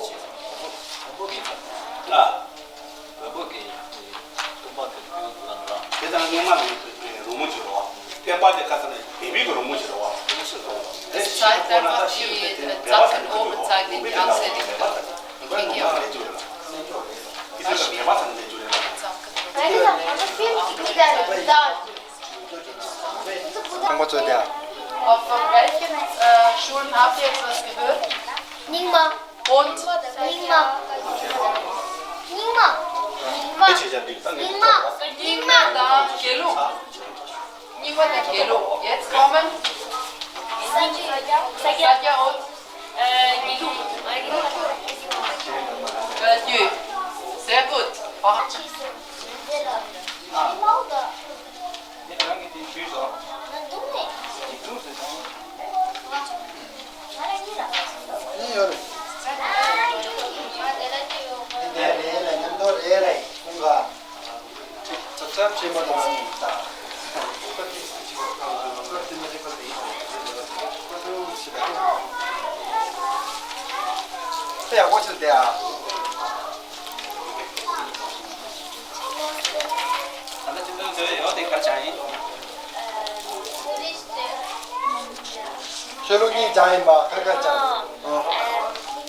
བོད་པ་གི་སྟོན་པ་དེ་ཚོའི་ནང་ལ། དེ་དང་སྔོན་མ་ནས་རོལ་མོ་ཅིག་རེད་བ། བསྟན་པ་དེ་ཁ་ས་ནས་བོད་པའི་གི་རོལ་མོ་ཅིག་རེད་བ། དེ་ཤི་སོང་། དེ་ཤི་སོང་ན་ད་ཤི་ཡོད་དེ་དེ་ནི་བོད་པ་ཚོ་ནས་ཐུག་ཡོད་བ། བོད་པའི་གི་ནང་ལ་བོད་པ་ཚོ་ནས་ཐུག་ཡོད་རེད་བ། དེ་ཚོ་ལ་བོད་པ་ཚོ་ནས་ཐུག་ཡོད་རེད་བ། ཁང་པ་ཚོ་དེ། Auf von welchen äh, Schulen habt ihr jetzt was gehört? Nyingma. Und? Nyingma. Nyingma. Nyingma. Nyingma. Nyingma དང་དགེ་ལུགས། Nyingma དང་དགེ་ལུགས། Jetzt kommen. Sakya und. Äh, Gidu. Äh, Gidu. Sehr gut. Aha. དེ་ཡག་པོ་ཅིག་བསྡད་ཨ། ད་ལྟ་ཅི་འདུག་ཟེར་ཡོད་དེ་ག་ཅང་ཡིན། ཆོས་ལུགས་གཉིས་ཅང་ཡིན་པ་ཁ་ཁ་ཅང་།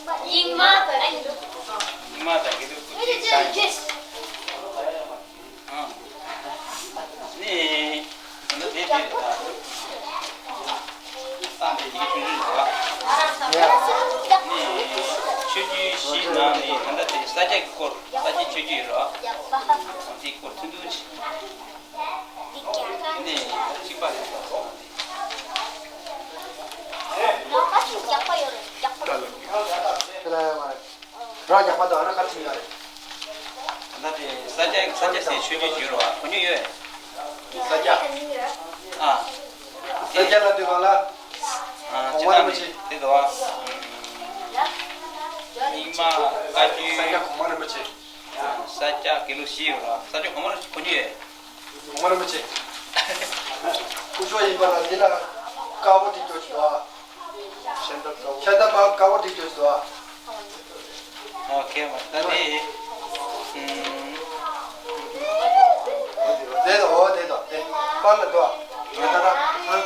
རྙིང་མ་དང་། རྙིང་མ་དང་དགེ་ལུགས་ཀྱི་ཅང་ཡིན། ཨང་། ནི། ད་ལྟ་དེ་དེ་རེད་ད། སངས་རྒྱས་ཀྱི་ཆོས་བརྒྱུད་རེད་བ། ཡ། ནི། ཆོས་བརྒྱུད་བཞིའི་ནང་ནས་ད་ལྟ་དེ་ས་སྐྱ་གི་སྐོར་ས་སྐྱའི་ཆོས་བརྒྱུད་རེད་བ། དེའི་སྐོར་ཐུང་ཐུང་ཞིག་ནི། གཅིག་པ་རེད་བ། རོགས་རྒྱག་པ་དང་ར་ཁ་ཆུང་ཡ་རེད། ད་ལྟ་དེ་ས་སྐྱ་ས་སྐྱ་ཟེར་ཆོས་བརྒྱུད་བརྗོད་རོགས་གོ་མྱོང་ཡོད། ས་སྐྱ། ཨ། ས་སྐྱ་ལ་དུས་གང་ལ། ཨ། གོང་མ་རིན་པོ་ཆེ། དེ་དོ། རྙིང་མ་བཀའ་བརྒྱུད། ས་སྐྱ་གོང་མ་རིན་པོ་ཆེ། ཨ། ས་སྐྱ་དགེ་ལུགས་བཞི་ཡོད་རོགས། ས་སྐྱ་གོང་མ་རིན་པོ་ཆེ་གོ་མྱོང་ཡོད། གོང་མ་རིན་པོ་ཆེ། སྐུ་ཞབས་ཡིན་པ་ལ་འདི་ལ་དཀར་པོ་དེ་སྐྱོར་ཞིག་འདུག་ཨ། ཤ་སྟག་དཀར་པོ། ཤ་སྟག་དཀར་པོ་དེ་སྐྱོར་ཞིག་འདུག་ཨ། ཨོ་ཁེ་མ་ད་ནི། ཨུམ། དེ་དང་འོ་དེ་དང་དེ་པར་ལ་འདུག་ཨ། ང་ད་ད་ཨ།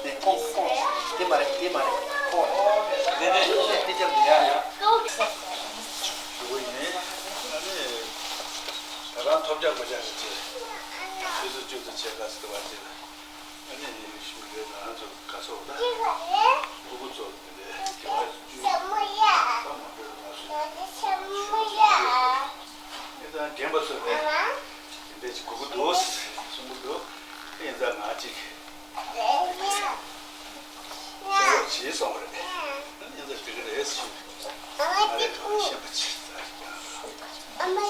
དེ་ཁོང་ཁོང་དེ་མ་རེད་དེ་མ་རེད་ཁོང་། དེ་དེ་དེ་ཅག་འདི་ཡ་ཡ། ཞུ་གི་ཡིན། ཨ་ནི། ད་རང་ཐོབ་རྒྱག་མ་རྒྱག་གི་ཚེ། ཆུ་ཚོད་བཅུ་དང་ཕྱེད་ཀ་ཟེར་བ་ཅིག་ལ། ཨ་ནི་ཞུ་རེད། ང་ཚོ་ག་ཚོད་ད། ཕྲུ་གུ་ཚོ་དེ་འདྲའི་དགེ་བ་བཅུ་ད་མ་འདོད་ན་སུ་ཞུ་རེད། ཨེ་ད་རྒན་པ་ཚོ་རེད། དེ་འདྲའི་ཅིག་དགོས་ཀྱི་འདུག་གསུང་གི་འདུག་ཨེ་ཡིན་ཙང་ང་ཅིག་ཤེས་རོགས་བྱེད་སོང་བ་རེད། ཨེ་ཡིན་ཙང་འགྲིག་གི་རེད་ཞུ། ང་རེ་གང་ཤེས་པ་ཆེ་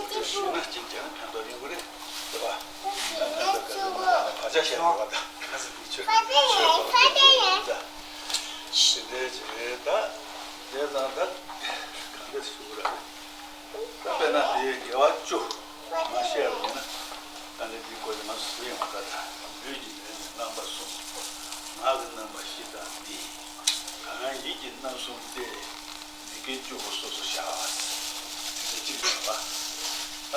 ཙག་ཞུ་ན་ཅིག་ཀྱང་ཕན་ཐོགས་ཡོང་གི་རེད་ཟེར་བ། ད་ང་ཚོ་ག་ཚོད་མ་ལ་བག་ཆགས་བཞག་དགོས་པ་དང་ག་ཚོད་མི་ཆོད་ཆོད་དགོས་པ་དེ་འདྲ་ཡིན་ཙང་། དེ་འདྲའི་ཅིག་རེད་ད། བྱས་ཙང་ད་གང་འདྲ་ཞུ་དགོས་རེད། ད་དཔེར་ན་དེའི་དགེ་བ་བཅུ་མ་བཤད་པ་ཡིན་ན། ད་ནི་དེའི་སྐོར་ལ་ང་ཚོ་ཟེར་ཡོང་ད། ལུས་ཀྱི་ལས་ནི་རྣམ་པ་གསུམ། ངག་གི་རྣམ་པ་བཞི་དང་ནི། གང་ཡིད་ཀྱི་རྣམ་གསུམ་སྟེ། མི་དགེ་བཅུ་པོ་སོ་སོར་བྱ། དེ་གཅིག་རེད་པ། ད་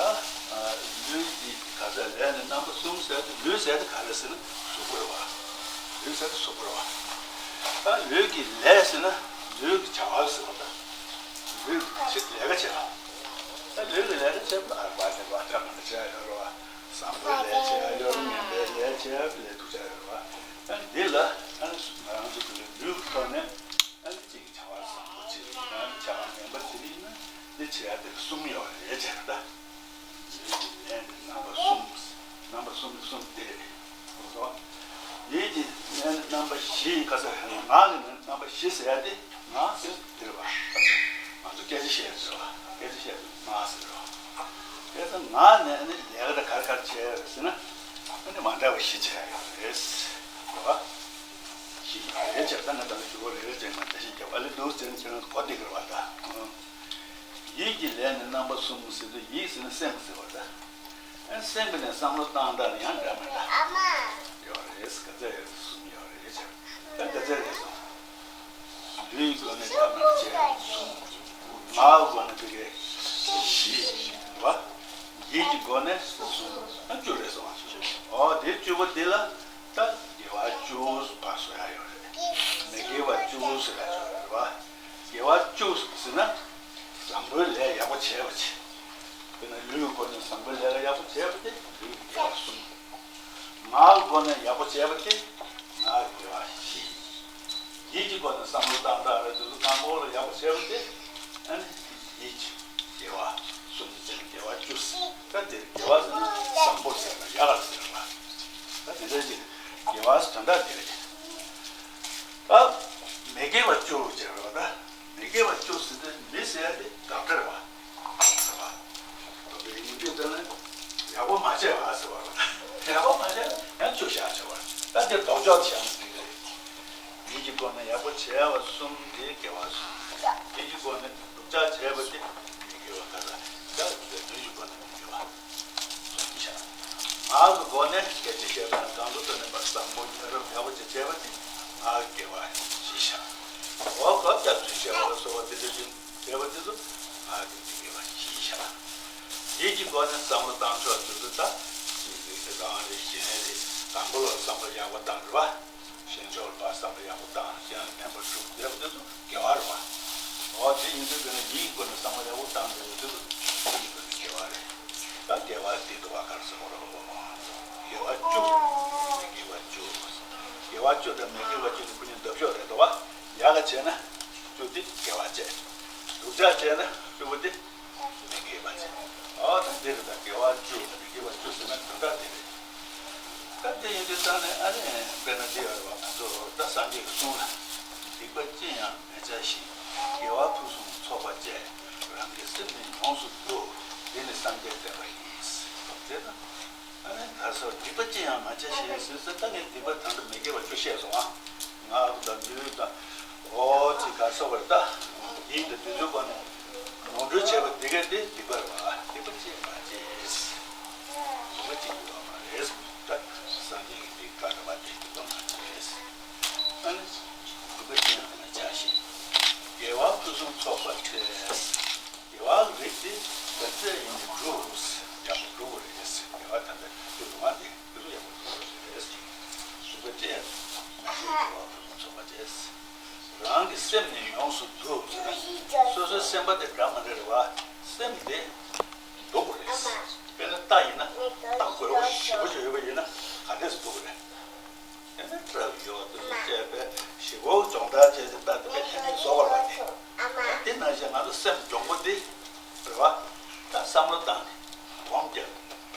ལུས་ཀྱི་ག་ས་ལས་ནི་རྣམ་པ་གསུམ་ཟེར་ཏེ་ལུས་ཟེར་ཏེ་ག་རེ་ཟེར་ན་གཟུགས་པོ་རེད་པ། ལུས་ཟེར་ཏེ་གཟུགས་པོ་རེད་པ། ད་ལུས་ཀྱི་ལས་ཟེར་ན་ལུས་ཀྱི་བྱ་བ་ཟེར་བ་དང་། ལུས་ཀྱི་ལས་ཀ་བྱེད་པ། ད་ལུས་ཀྱི་ལས་ཀ་བྱེད་པ་ལ་ཨ་རུ་པ་ཏི་པ་ཏ་མ་ན་བྱ་ཡོད་རེད་པ། བཟང་པོའི་ལས་བྱེད་ཡ་ཡོད། ངན་པའི་ལས་བྱེད་ཡ་ལས་སྡུག་བྱ་ཡ་ཡོད་རེད་པ། ད་འདི་ལ་ཨ་ནི་ང་རང་ཚོ་གི་ལུས་ཀྱི་ཐོག་ནས་ཨ་ནི་གཅིག་གི་བྱ་བ་བཟང་པོ་བྱེད་ཡ་ཡོད། བྱ་བ་ངན་པ་བྱེད་ཡ་ཡིན་ན་འདི་བྱེད་ཡ་དེ་གསུམ་ཡོད་རེད་བྱས་ན། ད་ལུས་ཀྱི་ལས་ནི་རྣམ་པ་གསུམ། རྣམ་པ་གསུམ་གསུམ་དེ་རེད། ཡིད་ཀྱི་ལས་ནི་རྣམ་པ་བཞི། ཁ་ས་ངག་གི་ནི་རྣམ་པ་བཞི་ཟེར་ཡ་དེ། ང་ཟེར་དེ་རེད་པ། ང་ཚོ་སྐད་ཆ་བཤད་ཟེར་བ། སྐད་ཆ་བཤད་ང་ཟེར་རོ། དེ་ཚོ་ང་ནས་ནི་ལས་ཀ་ག་རེ་ག་རེ་བྱས་ཡོད་རེད་ཟེར་ན། ཨ་ནི་མ་འདྲ་བ་བཞི་བྱས་ཡོད་རེད་ཟེར་བ། བཞི་ཡོད་རེད་ཟེར། ད་ང་ད་ལྟ་ཞུ་བ་རེ་རེ་བྱས་ང་འགྲེལ་བཤད་རྒྱབ་ཨ་ལེ་འདུག་ཟེར་ན་ཁྱེད་རང་ཚོ་གོ་བདེ་གི་རེད་པ་ད། ཡིད་ཀྱི་ལས་ནི་རྣམ་པ་གསུམ་ཟེར་དུས་ཡིད་ཟེར་ན་སེམས་ཟེར་བ་ད། ཨ་སེམས་ཀྱི་ནས་བསམ་བློ་བཏང་སྟངས་ཡང་འདྲ་མི་འདྲ་ཡོད་རེད། ག་ཚད་ཡོད་གསུམ་ཡོད་རེད་ཟེར། ད་ག་ཚད་རེད་སོང་། ལུས་ཀྱི་སྒོ་ནས་ཐ་མལ་བྱས་གསུམ། ངག་གི་སྒོ་ནས་བི་གའི་བཞི་བ། ཡིད་ཀྱི་སྒོ་ནས་གསུམ། ཨ་བཅུ་རེད་སོང་། ཨོ་དེ་བཅུ་པོ་འདི་ལ་ད་དགེ་བ་བཅུ་ཕར་བཟོ་ཡ་ཡོད་རེད། མི་དགེ་བ་བཅུ་ཟེར་ཡ་ཡོད་རེད་པ། དགེ་བ་བཅུ་ཟེར་ན་བཟང་པོའི་ལས་ཡག་པོ་བྱས་པ་བྱས། དཔེར་ན་ལུས་ཀྱི་སྒོ་ནས་བཟང་པོའི་ལས་ཀ་ཡག་པོ་བྱས་པ་དེ་ལུས་ཀྱི་དགེ་བ་གསུམ། ངག་གི་སྒོ་ནས་ཡག་པོ་བྱས་པ་དེ་ངག་གི་དགེ་བ་བཞི། ཡིད་ཀྱི་སྒོ་ནས་བསམ་བློ་བཏང་སྟངས་རེད་འདུག་གང་གོ་ལ་ཡག་པོ་བྱས་པ་དེ་ཨ་ནི་ཡིད་ཀྱི་དགེ་བ་གསུམ་ཟེར་དགེ་བ་བཅུ་ཟེར། ད་དེར་དགེ་བ་ཟེར་ན་བཟང་པོ་ཟེར་བ་ཡག་ལ་ཟེར་བ། ད་དེ་འདྲ་ཞིག་དགེ་བ་ཟེར་དོན་དག་དེ་རེད། ད་མི་དགེ་བ་བཅུ་ཟེར་བ་ད། མི་དགེ་བ་བཅུ་ཟེར་དུས་མི་ཟེར་ཡ་དེ་དགག་སྒྲ་རེད་པ། ཟེར་བ། དགག་སྒྲ་ཡིན་དུས་ཙམ་ན་ཡག་པོ་མ་བྱས་པ་ཟེར་བ་རེད། ཡག་པོ་མ་བྱས་ན་ཡང་བཅུ་བཞག་ཟེར་བ་རེད། ད་དེ་ལྡོག་ཕྱོགས་དེ་བཞག་ན་འགྲིག་གི་རེད། ཡིད་ཀྱི་སྒོ་ནས་ཡག་པོ་བྱས་པ་གསུམ་དེ་དགེ་བ་གསུམ། ཡིད་ཀྱི་སྒོ་ནས་སྡུག་ཅག་བྱས་པ་དེ་མི་དགེ་བ་ག་ལ་ད་ལུས་ཀྱི་སྒོ་ནས་མི་དགེ་བ། ངག་གི་སྒོ་ནས་སྐད་ཆ་བཤད་པ་ན་གང་དུ་ཐོན་ནས་པ་བཟང་པོ་ཡོད་རབས་ཡག་པོ་ཅིག་བྱས་པ་དེ་ངག་ ཨ་དགེ་བ་བཞི་བཞག་འོ་ག་ད་ཚུལ་བཤད་པ་ལ་སོགས་པ་དེ་འདྲ་ཞིག་བྱས་པ་དེ་ཚོ་ཨ་དགེ་བ་བཞི་བཞག་འདི་གི་སྒོ་ནས་བསམ་བློ་བཏང་ཕྱོགས་དེ་ཚོ་ད་གཅིག་རེད། རང་རེད། གཞན་རེད། དང་པོ་ལ་བསམ་བློ་ཡག་པོ་བཏང་རེད་བ། གཞན་ཕྱོགས་ལ་བསམ་བློ་ཡག་པོ་བཏང་། གཞན་ལ་ཕན་པ་སྒྲུབ་བསྡད་པ་དེ་ཚོ་དགེ་བ་རེད་བ། འོ་དེ་ཡིན་དུས་དེ་ནི་ཡིད་ཀྱི་སྒོ་ནས་བསམ་བློ་ཡག་པོ་བཏང་བསྡད་པ་དེ་ཚོ་ཡིད་ཀྱི་སྒོ་ནས་དགེ་བ་རེད། ད་དགེ་བ་དེ་དུ་བ་གར་སོང་རོགས། དགེ་བ་བཅུ། མི་དགེ་བ་བཅུ། དགེ་བ་བཅུ་དང་མི་དགེ་བ་བཅུ་དེ་ཁོ་གཉིས་འདབ་གཤོག་རེད་དོ་བ། ཡག་ག་བྱས་ན་བཅུ་དེ་དགེ་བ་བྱས། སྡུག་ཅག་བྱས་ན་བཅུ་པོ་དེ་མི་དགེ་བ་བྱས། ཨོ་ད་འདི་རེད། ད་དགེ་བ་བཅུ་དང་མི་དགེ་བ་བཅུ་ཟེར་ན་དོན་དག་དེ་རེད། ད་དེ་ཡིན་དུས་ད་ནི་ཨ་ནི་དཔེར་ན་འདི་ཡོད་རེད་བ། ང་ཚོ་ད་སངས་རྒྱས་ཀྱི་གསུང་ལ། སྡིག་པ་ཅི་ཡང་མི་བྱ་ཞིང་། དགེ་བ་ཕུན་སུམ་ཚོགས་པར་སྤྱད། རང་གི་སེམས་ནི་ཡོངས་སུ་བསྡུ། འདི་ནི་སངས་རྒྱས་བསྟན་པ་ཡིན། དེ་ན་ཨ་ནི་ད་སོ་སྡིག་པ་ཅི་ཡང་མ་བྱ་ཞེས་ཟེར་ཟེར། ད་ངས་སྡིག་པ་ད་ལྟ་མི་དགེ་བ་བཅུ་བཤད་སོང་ཨ། ངག་དང་ལུས་དང་། འོ་ཅི་ག་སོགས་པར་ལྟ། ཡིད་དང་དེ་ཚོའི་སྒོ་ནས་ནོར་འཁྲུལ་བྱས་པ་དེ་གས་དེ་སྡིག་པ་རེད་བ། སྡིག་པ་ཅི་ཡང་མ་བྱེད། སྡིག་པ་ཅི་ཡང་མ་རེད། ད་སངས་རྒྱས་ཀྱི་སྡིག་པ་རེད་བ། དེ་སྡིག་པ་མ་བྱེད། ཨ་ནི་སྡིག་པ་ཅི་ཡང་མ་བྱ་ཞིང་། དགེ་བ་ཕུན་སུམ་ཚོགས་པར་སྤྱད། དགེ་བ་རིགས་དེ་ག་ཚད་ཡིན་ནའི་སྒྲུབ། ཡག་པོ་སྒྲུབ་དགོས་རེད། དགེ་བ་ད་ལྟ་དེ་སྒྲུབ་པ་དེ་དེ་ཚོ་ཡག་པོ་སྒྲུབ་དགོས་རེད། སྡིག་པ་ཅི་ཡང་མ་བྱེད། དགེ་བ་ཕུན་སུམ་ཚོགས་པར་སྤྱད། རང་གི་སེམས་ནི་ཡོངས་སུ་བསྡུ་ཟེར་ན། སོ་སོའི་སེམས་པ་དེ་འདྲ་མི་འདྲ་རེད་བ། སེམས་དེ་སྡུག་དགོས་རེད། དཔེར་ན་རྟ་ཡིན་ན་རྟ་མགོ་ཞེ་པོ་ཅིག་ཡོད་པ་ཡིན་ན་ག་འདྲས་སྡུག་དགོས་རེད། དེ་ནས་སྐྲ་ཡོད་དེ་ཚོ་བཅད་པས་ཞེ་པོ་སྦྱོང་བརྡར་བྱས་ཏེ་ད་དེ་བས་ལྷན་ནེ་བཟོ་བར་བ་དེ། དེ་ནང་བཞིན་ང་ཚོ་སེམས་གྱོང་པོ་དེ་རེད་བ། ད་བསམ་བློ་བཏང་ནས་སྒོམ་རྒྱབ།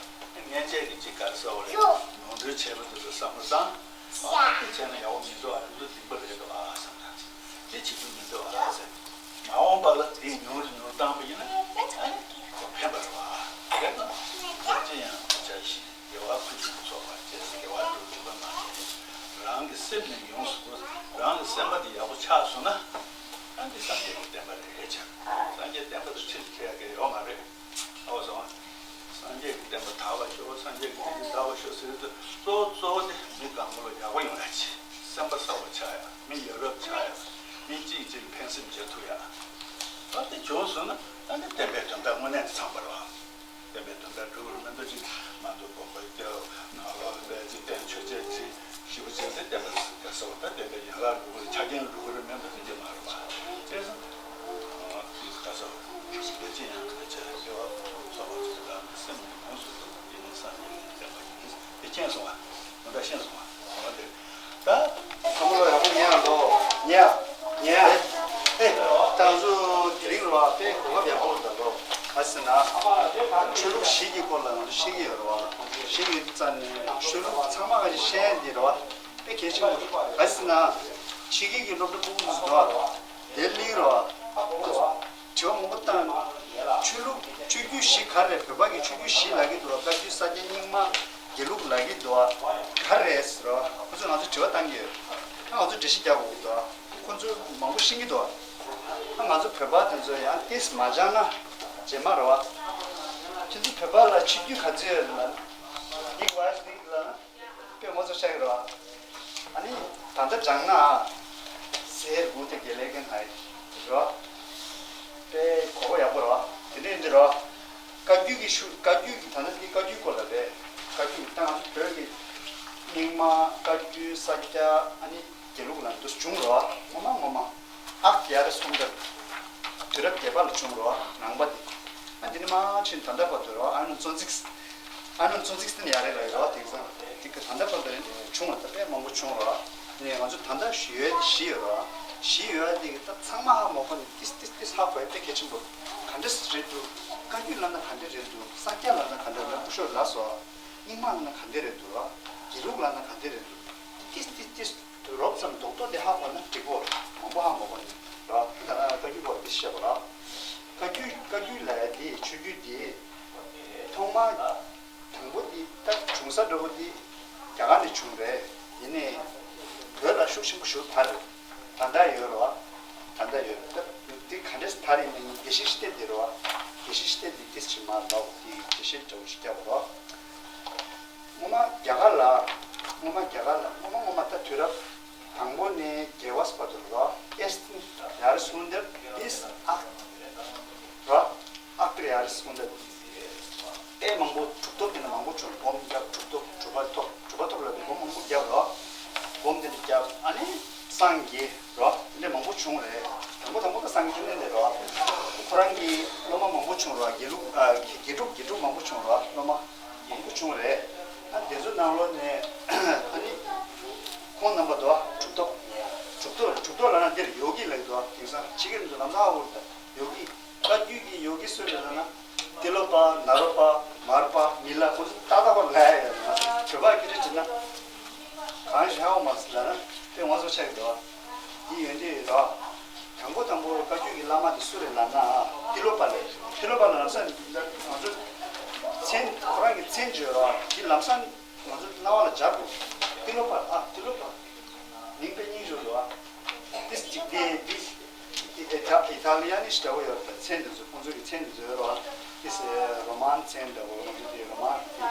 མཉེན་ཆས་ཀྱི་ཅིག་ག་རེ་ཟེར་བ་རེད། ནོར་འཁྲུལ་བྱས་པ་དེ་ཚོ་བསམ་བློ་བཏང་། ཨ་དེ་བྱས་ན་ཡག་པོ་མི་འདུག་ཨ། དེ་ཚོ་སྡིག་པ་རེད་འདུག་ཨ་བསམ་ད། དེ་བྱེད་རྒྱུ་མི་འདུག་ཨ་ཟེར། མ་འོངས་པ་ལ་དེ་ཉུང་རུ་ཉུང་རུ་བཏང་བ་ཡིན་ན་ཨ་ནི་ཁོ་ཕན་པ་རེད་བ། རེད་ན་ཅི་ཡང་བྱ་ཞིང་། དགེ་བ་ཕུན་སུམ་ཚོགས་པར་སྤྱད། དགེ་བ་སྒྲུབ་སྒྲུབ་པ་མ་བྱས། རང་གི་སེམས་ནི་ཡོངས་སུ་བསྡུ། རང་གི་སེམས་པ་དེ་ཡག་པོ་ཆགས་སོང་ན། ཨ་འདི་སངས་རྒྱས་ཀྱི་བསྟན་པ་རེད་བྱ། སངས་རྒྱས་བསྟན་པ་དང་ཕྱིར་འཐེན་ཡག་གི་ཡོད་མ་རེད། ཨོ་སོང་། སངས་རྒྱས་ཀྱི་བསྟན་པ་དར་བར་ཤོག་སངས་རྒྱས་ཀྱི་བསྟན་པ་དར་བར་ཤོག་ཟེར་དུས་གཙོ་བོ་གཙོ་བོ་དེ་མི་གང་པོ་ལ་ཡག་པོ་ཡོང་ཡག་ཅིག་སེམས་པ་གསལ་པོ་ཆགས་ཡག་མི་ཡ་རབས་ཆགས་ཡག་མི་གཅིག་གཅིག་ལ་ཕན་སེམས་བྱེད་ཐུབ་ཡག་ཨ་དེ་བྱུང་སོང་ན་ཨ་ནི་བསྟན་པའི་དོན་དག་དངོས་གནས་ཚང་བ་རེད་བ། བསྟན་པའི་དོན་དག་སྒྲུབ་པར་མི་འདུག་ཅིང་མ་འདུག་དགོངས་པ་རྒྱབ། ནང་ལོགས་ལ་དཔེ་ཅིག་བསྟན་ཆོས་འཆད་ཅིག་ཞིབ་པོ་བྱས་ཏེ་བསྟན་པ་ཟེར་བ་དང་བསྟན་པའི་ཡན་ལག་སྒྲུབ་པར་ཆ་རྐྱེན་སྒྲུབ་པར་མི་འདུག་ཅིག་མ་རེད་པ། བྱས་ཙང་། དེ་ད་སོ་ཞིབ་པོ་ཅི་ཡང་མི་བྱ། དགེ་བ་ཕུན་སུམ་ཚོགས་པར་སྤྱད། རང་གི་སེམས་ནི་ཡོངས་སུ་བསྡུ། འདི་ནི་སངས་རྒྱས་ཀྱི་བསྟན་པ་ཡིན། དེ་མཁྱེན་སོང་བ། དོན་དག་ཤེས་སོང་བ། འོ་དེ། ད། བསམ་བློ་ཡག་པོ་ཉན་ཨ་ལོ། ཉན་ཨ། ཉན་ཨ། ཨེ། ད་ང་ཚོ་དེ་རིང་རེད་བ། དཔེ་གོ་སྐབས་ཡག་པོ་རེད་ད་ལོ། ག་ཟེར་ན། ཆོས་ལུགས་བཞི་གི་སྐོར་ལ་ང་ཚོ་ཤེས་ཀྱི་ཡོད་རེད་བ། ཤེས་ཀྱི་ཡོད་རྩ་ནས་ཆོས་ལུགས་ཚང་མ་ག་ཞིག་ཤེས་ཡ་འདི་རེད་བ། དཔེ་གལ་ཆེན་པོ་རེད། ག་ཟེར་ན། ཕྱི་རྒྱལ་གྱི་སློབ་གྲྭ་ཕྲུ་གུ་ཚོ་འདུག་བ། དེ་གླིང་རེད་བ། དྲི་བ་མང་པོ་བཏང་། ཆོས་ལུགས་ཆོས་བརྒྱུད་བཞི་ག་རེ་རེད། བོད་པ་གི་ཆོས་བརྒྱུད་བཞི་ལབ་ཀྱི་འདུག་བ། བཀའ་བརྒྱུད། ས་སྐྱ། རྙིང་མ། དགེ་ལུགས་ལབ་ཀྱི་འདུག་བ། ག་རེ་རེད་ཟེར་བ། ཁོ་ཚོས་ང་ཚོ་དྲི་བ་བཏང་གི་ཡོད། ད་ང་ཚོ་འགྲེལ་བཤད་རྒྱག་དགོས་ཀྱི་འདུག་བ། ཁོ་ཚོས་མང་པོ་ཤེས་ཀྱི་འདུག་བ། ད་ང་ཚོ་བོད་པ་དེ་ཚོ་ཡང་ཏིས་མ་སྦྱངས་ན་རྗེས་མ་རེད་བ། ཁྱེད་ཚོ་བོད་པ་ལ་ཆོས་བརྒྱུད་ག་ཚོད་ཡོད་ལབ་ན། ཡིག་བར་ཡིག་ལབ་ན། དཔེ་ངོ་ཚ་ཆགས་ཀྱི་རེད་བ། ཨ་ནི་ད་ལྟ་སྦྱངས་ན། ཟེར་དགུ་དེ་དགེ་ལེགས་ཀན་ཧའི་རེད་བ། དཔེ་གོ་བ་ཡག་པོ་རེད་བ། དེ་འདྲ་ཡིན་དུས་རེད་བ། བཀའ་བརྒྱུད་ཀྱི་ཤུ་བཀའ་བརྒྱུད་ཀྱི་ད་ལྟ་འདི་བཀའ་བརྒྱུད་སྐོར་ལ་རེད། བཀའ་བརྒྱུད་ཀྱི་ད་ང་ཚོ་བོད་ཀྱི་རྙིང་མ། བཀའ་བརྒྱུད། ས་སྐྱ། ཨ་ནི་དགེ་ལུགས་ལ་འདུ་བྱུང་རེད་བ། ངོ་མ་ངོ་མ། ཨག་ཡར་སུམ་ད། དུས་རབས་བརྒྱད་པ་ལ་བྱུང་རོ། ནང་པ་འདི། ཨ་འདི་ནི་མ་ཕྱིན་ད་ལྟ་བར་དུ་རོ། ཨ་ནུ་བཙོན་འཇུག་ཨ་ནུ་བཙོན་འཇུག་སྟེ་ནི་ཡ་རེ་ལ་ཡོད་རོ། དེང་སང་འདི་གི་ད་ལྟ་བར་དུ་རེད་བྱུང་བ་ད་དཔེ་མང་པོ་བྱུང་རོ། ནས་ང་ཚོ་ད་ལྟ་ཞུ་ཡོད་བཞི་ཡོད་རོ། བཞི་ཡོད་འདི་གི་ད་ཚང་མ་ཧ་མ་གོ་ནི་ཏིས་ཏིས་ཏིས་ཧ་གོ་ཡ་དཔེ་གལ་ཆེན་པོ། ག་འདྲ་རེད་འདུག་བཀའ་བརྒྱུད་ལབ་ན་ག་འདྲ་རེད་འདུག་ས་སྐྱ་ལབ་ན་ག་འདྲ་རེད། སྐུ་ཞབས་ལགས་སོ། རྙིང་མ་ལབ་ན་ག་འདྲ་རེད་འདུག་དགེ་ལུགས་ལབ་ན་ག་འདྲ་རེད་འདུག་ཏིས་ཏིས་ཏིས། དུས་རབས་ཙམ་རྡོག་རྡོག་དེ་ཧ་གོ་ན་འགྲིག་གོ། མང་པོ་ཧ་མ་གོ་ནི་ར། ད་ལྟ་བཀའ་བརྒྱུད་སྐོར་དེ་བཤད་པ་ར། བཀའ་བརྒྱུད་བཀའ་བརྒྱུད་ལ་དེ་ཆོས་བརྒྱུད་དེ། ཐོག་མ། དང་པོ་དེ་ད་བྱུང་ས་འདྲ་བོ་དེ་རྒྱ་གར་ནས་བྱུང་རེད། ཡིན་ནའི། བོད་ལ་ཤུགས་ཆེན་པོ་ཞིག་དར་རེད། ད་ལྟ་ཡོད་རེད་བ། ད་ལྟ་ཡོད་རེད། ད་དེ་ག་འདྲས་དར་ཡིན་ན་ཡིན། དགེ་བཤེས་ཤི་ཏེ་དེ་རེད་བ། དགེ་བཤེས་ཤི་ཏེ་དེ་ཏིས་ཆེ་མ་རེད་བ། དེ་དགེ་བཤེས་འདྲ་བོ་ཞིག་བརྒྱབ་པ་རེད་བ། སྔོན་མ་རྒྱ་གར་ལ། སྔོན་མ་རྒྱ་གར་ལ་སྔོན་མ་སྔོན་མ་ད་དུས་རབས་ དང་པོ་ནས་བརྒྱད་པ་བར་དུ་རོ། ཨེས་ཡར་སོང་དེབ་ཨིས་ཨག་རོ། ཨག་ཏིར་ཡར་སོང་དེབ་དེ་མང་པོ་གྲུབ་ཐོབ་དེ་ནས་མང་པོ་བྱུང་། སྒོམ་རྒྱབ་གྲུབ་ཐོབ་གྲུབ་པ་ཐོབ་གྲུབ་པ་ཐོབ་ལ་དེ་སྒོམ་མང་པོ་རྒྱབ་རོ། སྒོམ་དེ་འདྲ་རྒྱབ་ཨ་ནི་སངས་རྒྱས་རོ། དེ་འདྲ་མང་པོ་བྱུང་རེད། དང་པོ་དང་པོ་ད་སངས་རྒྱས་བཅོམ་ལྡན་འདས་རོ། ཁོ་རང་གི་སློབ་མ་མང་པོ་བྱུང་རོ། དགེ་ལུགས་ཨ་དགེ་དགེ་ཕྲུག་དགེ་ཕྲུག་མང་པོ་བྱུང་རོ། སློབ་མ་མང་པོ་བྱུང་རེད། ཨ་དེ་ཚོ་ནང་ལོགས་ནས་ཨ་ནི་ཁོང་རྣམ་པ་དོ་གྲུབ་ཐོབ་གྲུབ་ཐོབ་གྲུབ་ཐོབ་ལབ་ན་འདིར་ཡོ་གི་ལབ་ཀྱི་འདུག་དེང་སང་ཕྱི་རྒྱལ་དུ་ལམ་སང་ཧ་གོ་ད་ཡོ་གི། བཀའ་བརྒྱུད་ཀྱི་ཡོ་གི་སུ་རེད་ལབ་ན། ཏི་ལོ་པ། ནཱ་རོ་པ། མར་པ། མི་ལ། ཁོ་ཚོ་ཏག་ཏག་པར་ལབ་ཡ་ཡོད་ན། བོད་པ་སྐད་ཆ་དྲིས་ན། གང་ཞིག་ཧ་གོ་མ་སོང་ལབ་ན་དཔེ་ངོ་ཚ་ཆགས་ཀྱི་འདུག་དེ་ཡོན་ཏན་ཡོད་རོ། དང་པོ་དང་པོ་བཀའ་བརྒྱུད་ཀྱི་བླ་མ་དེ་སུ་རེད་ལབ་ན། ཏི་ལོ་པ་རེད། ཏི་ལོ་པ་ལ་ལམ་སང་ང་ཚོ་མཚན་ཁོ་རང་གི་མཚན་བརྗོད་རོ། དེ་ལམ་སང་ང་ཚོ་རྣ་བ་ལ་འཇགས་དགོས། ཏི་ལོ་པ། ཨ་ཏི་ལོ་པ། མིང་དཔེ་སྙིང་རྗེ་པོ་འདུག་ཨ། ཏིས་ཅིག་དེ་དེ་ཨི་ཐ་ཨི་ཐ་ལི་ཡ་ནི་ཞིག་འདྲ་པོ་ཡོད་རེད། མཚན་དེ་ཚོ་ཁོང་ཚོ་གི་མཚན་དེ་ཚོ་ཡོད་རེད་བ། ཏིས་རོ་མན་མཚན་འདྲ་པོ། ང་ཚོ་དེ་རོ་མན་དེ་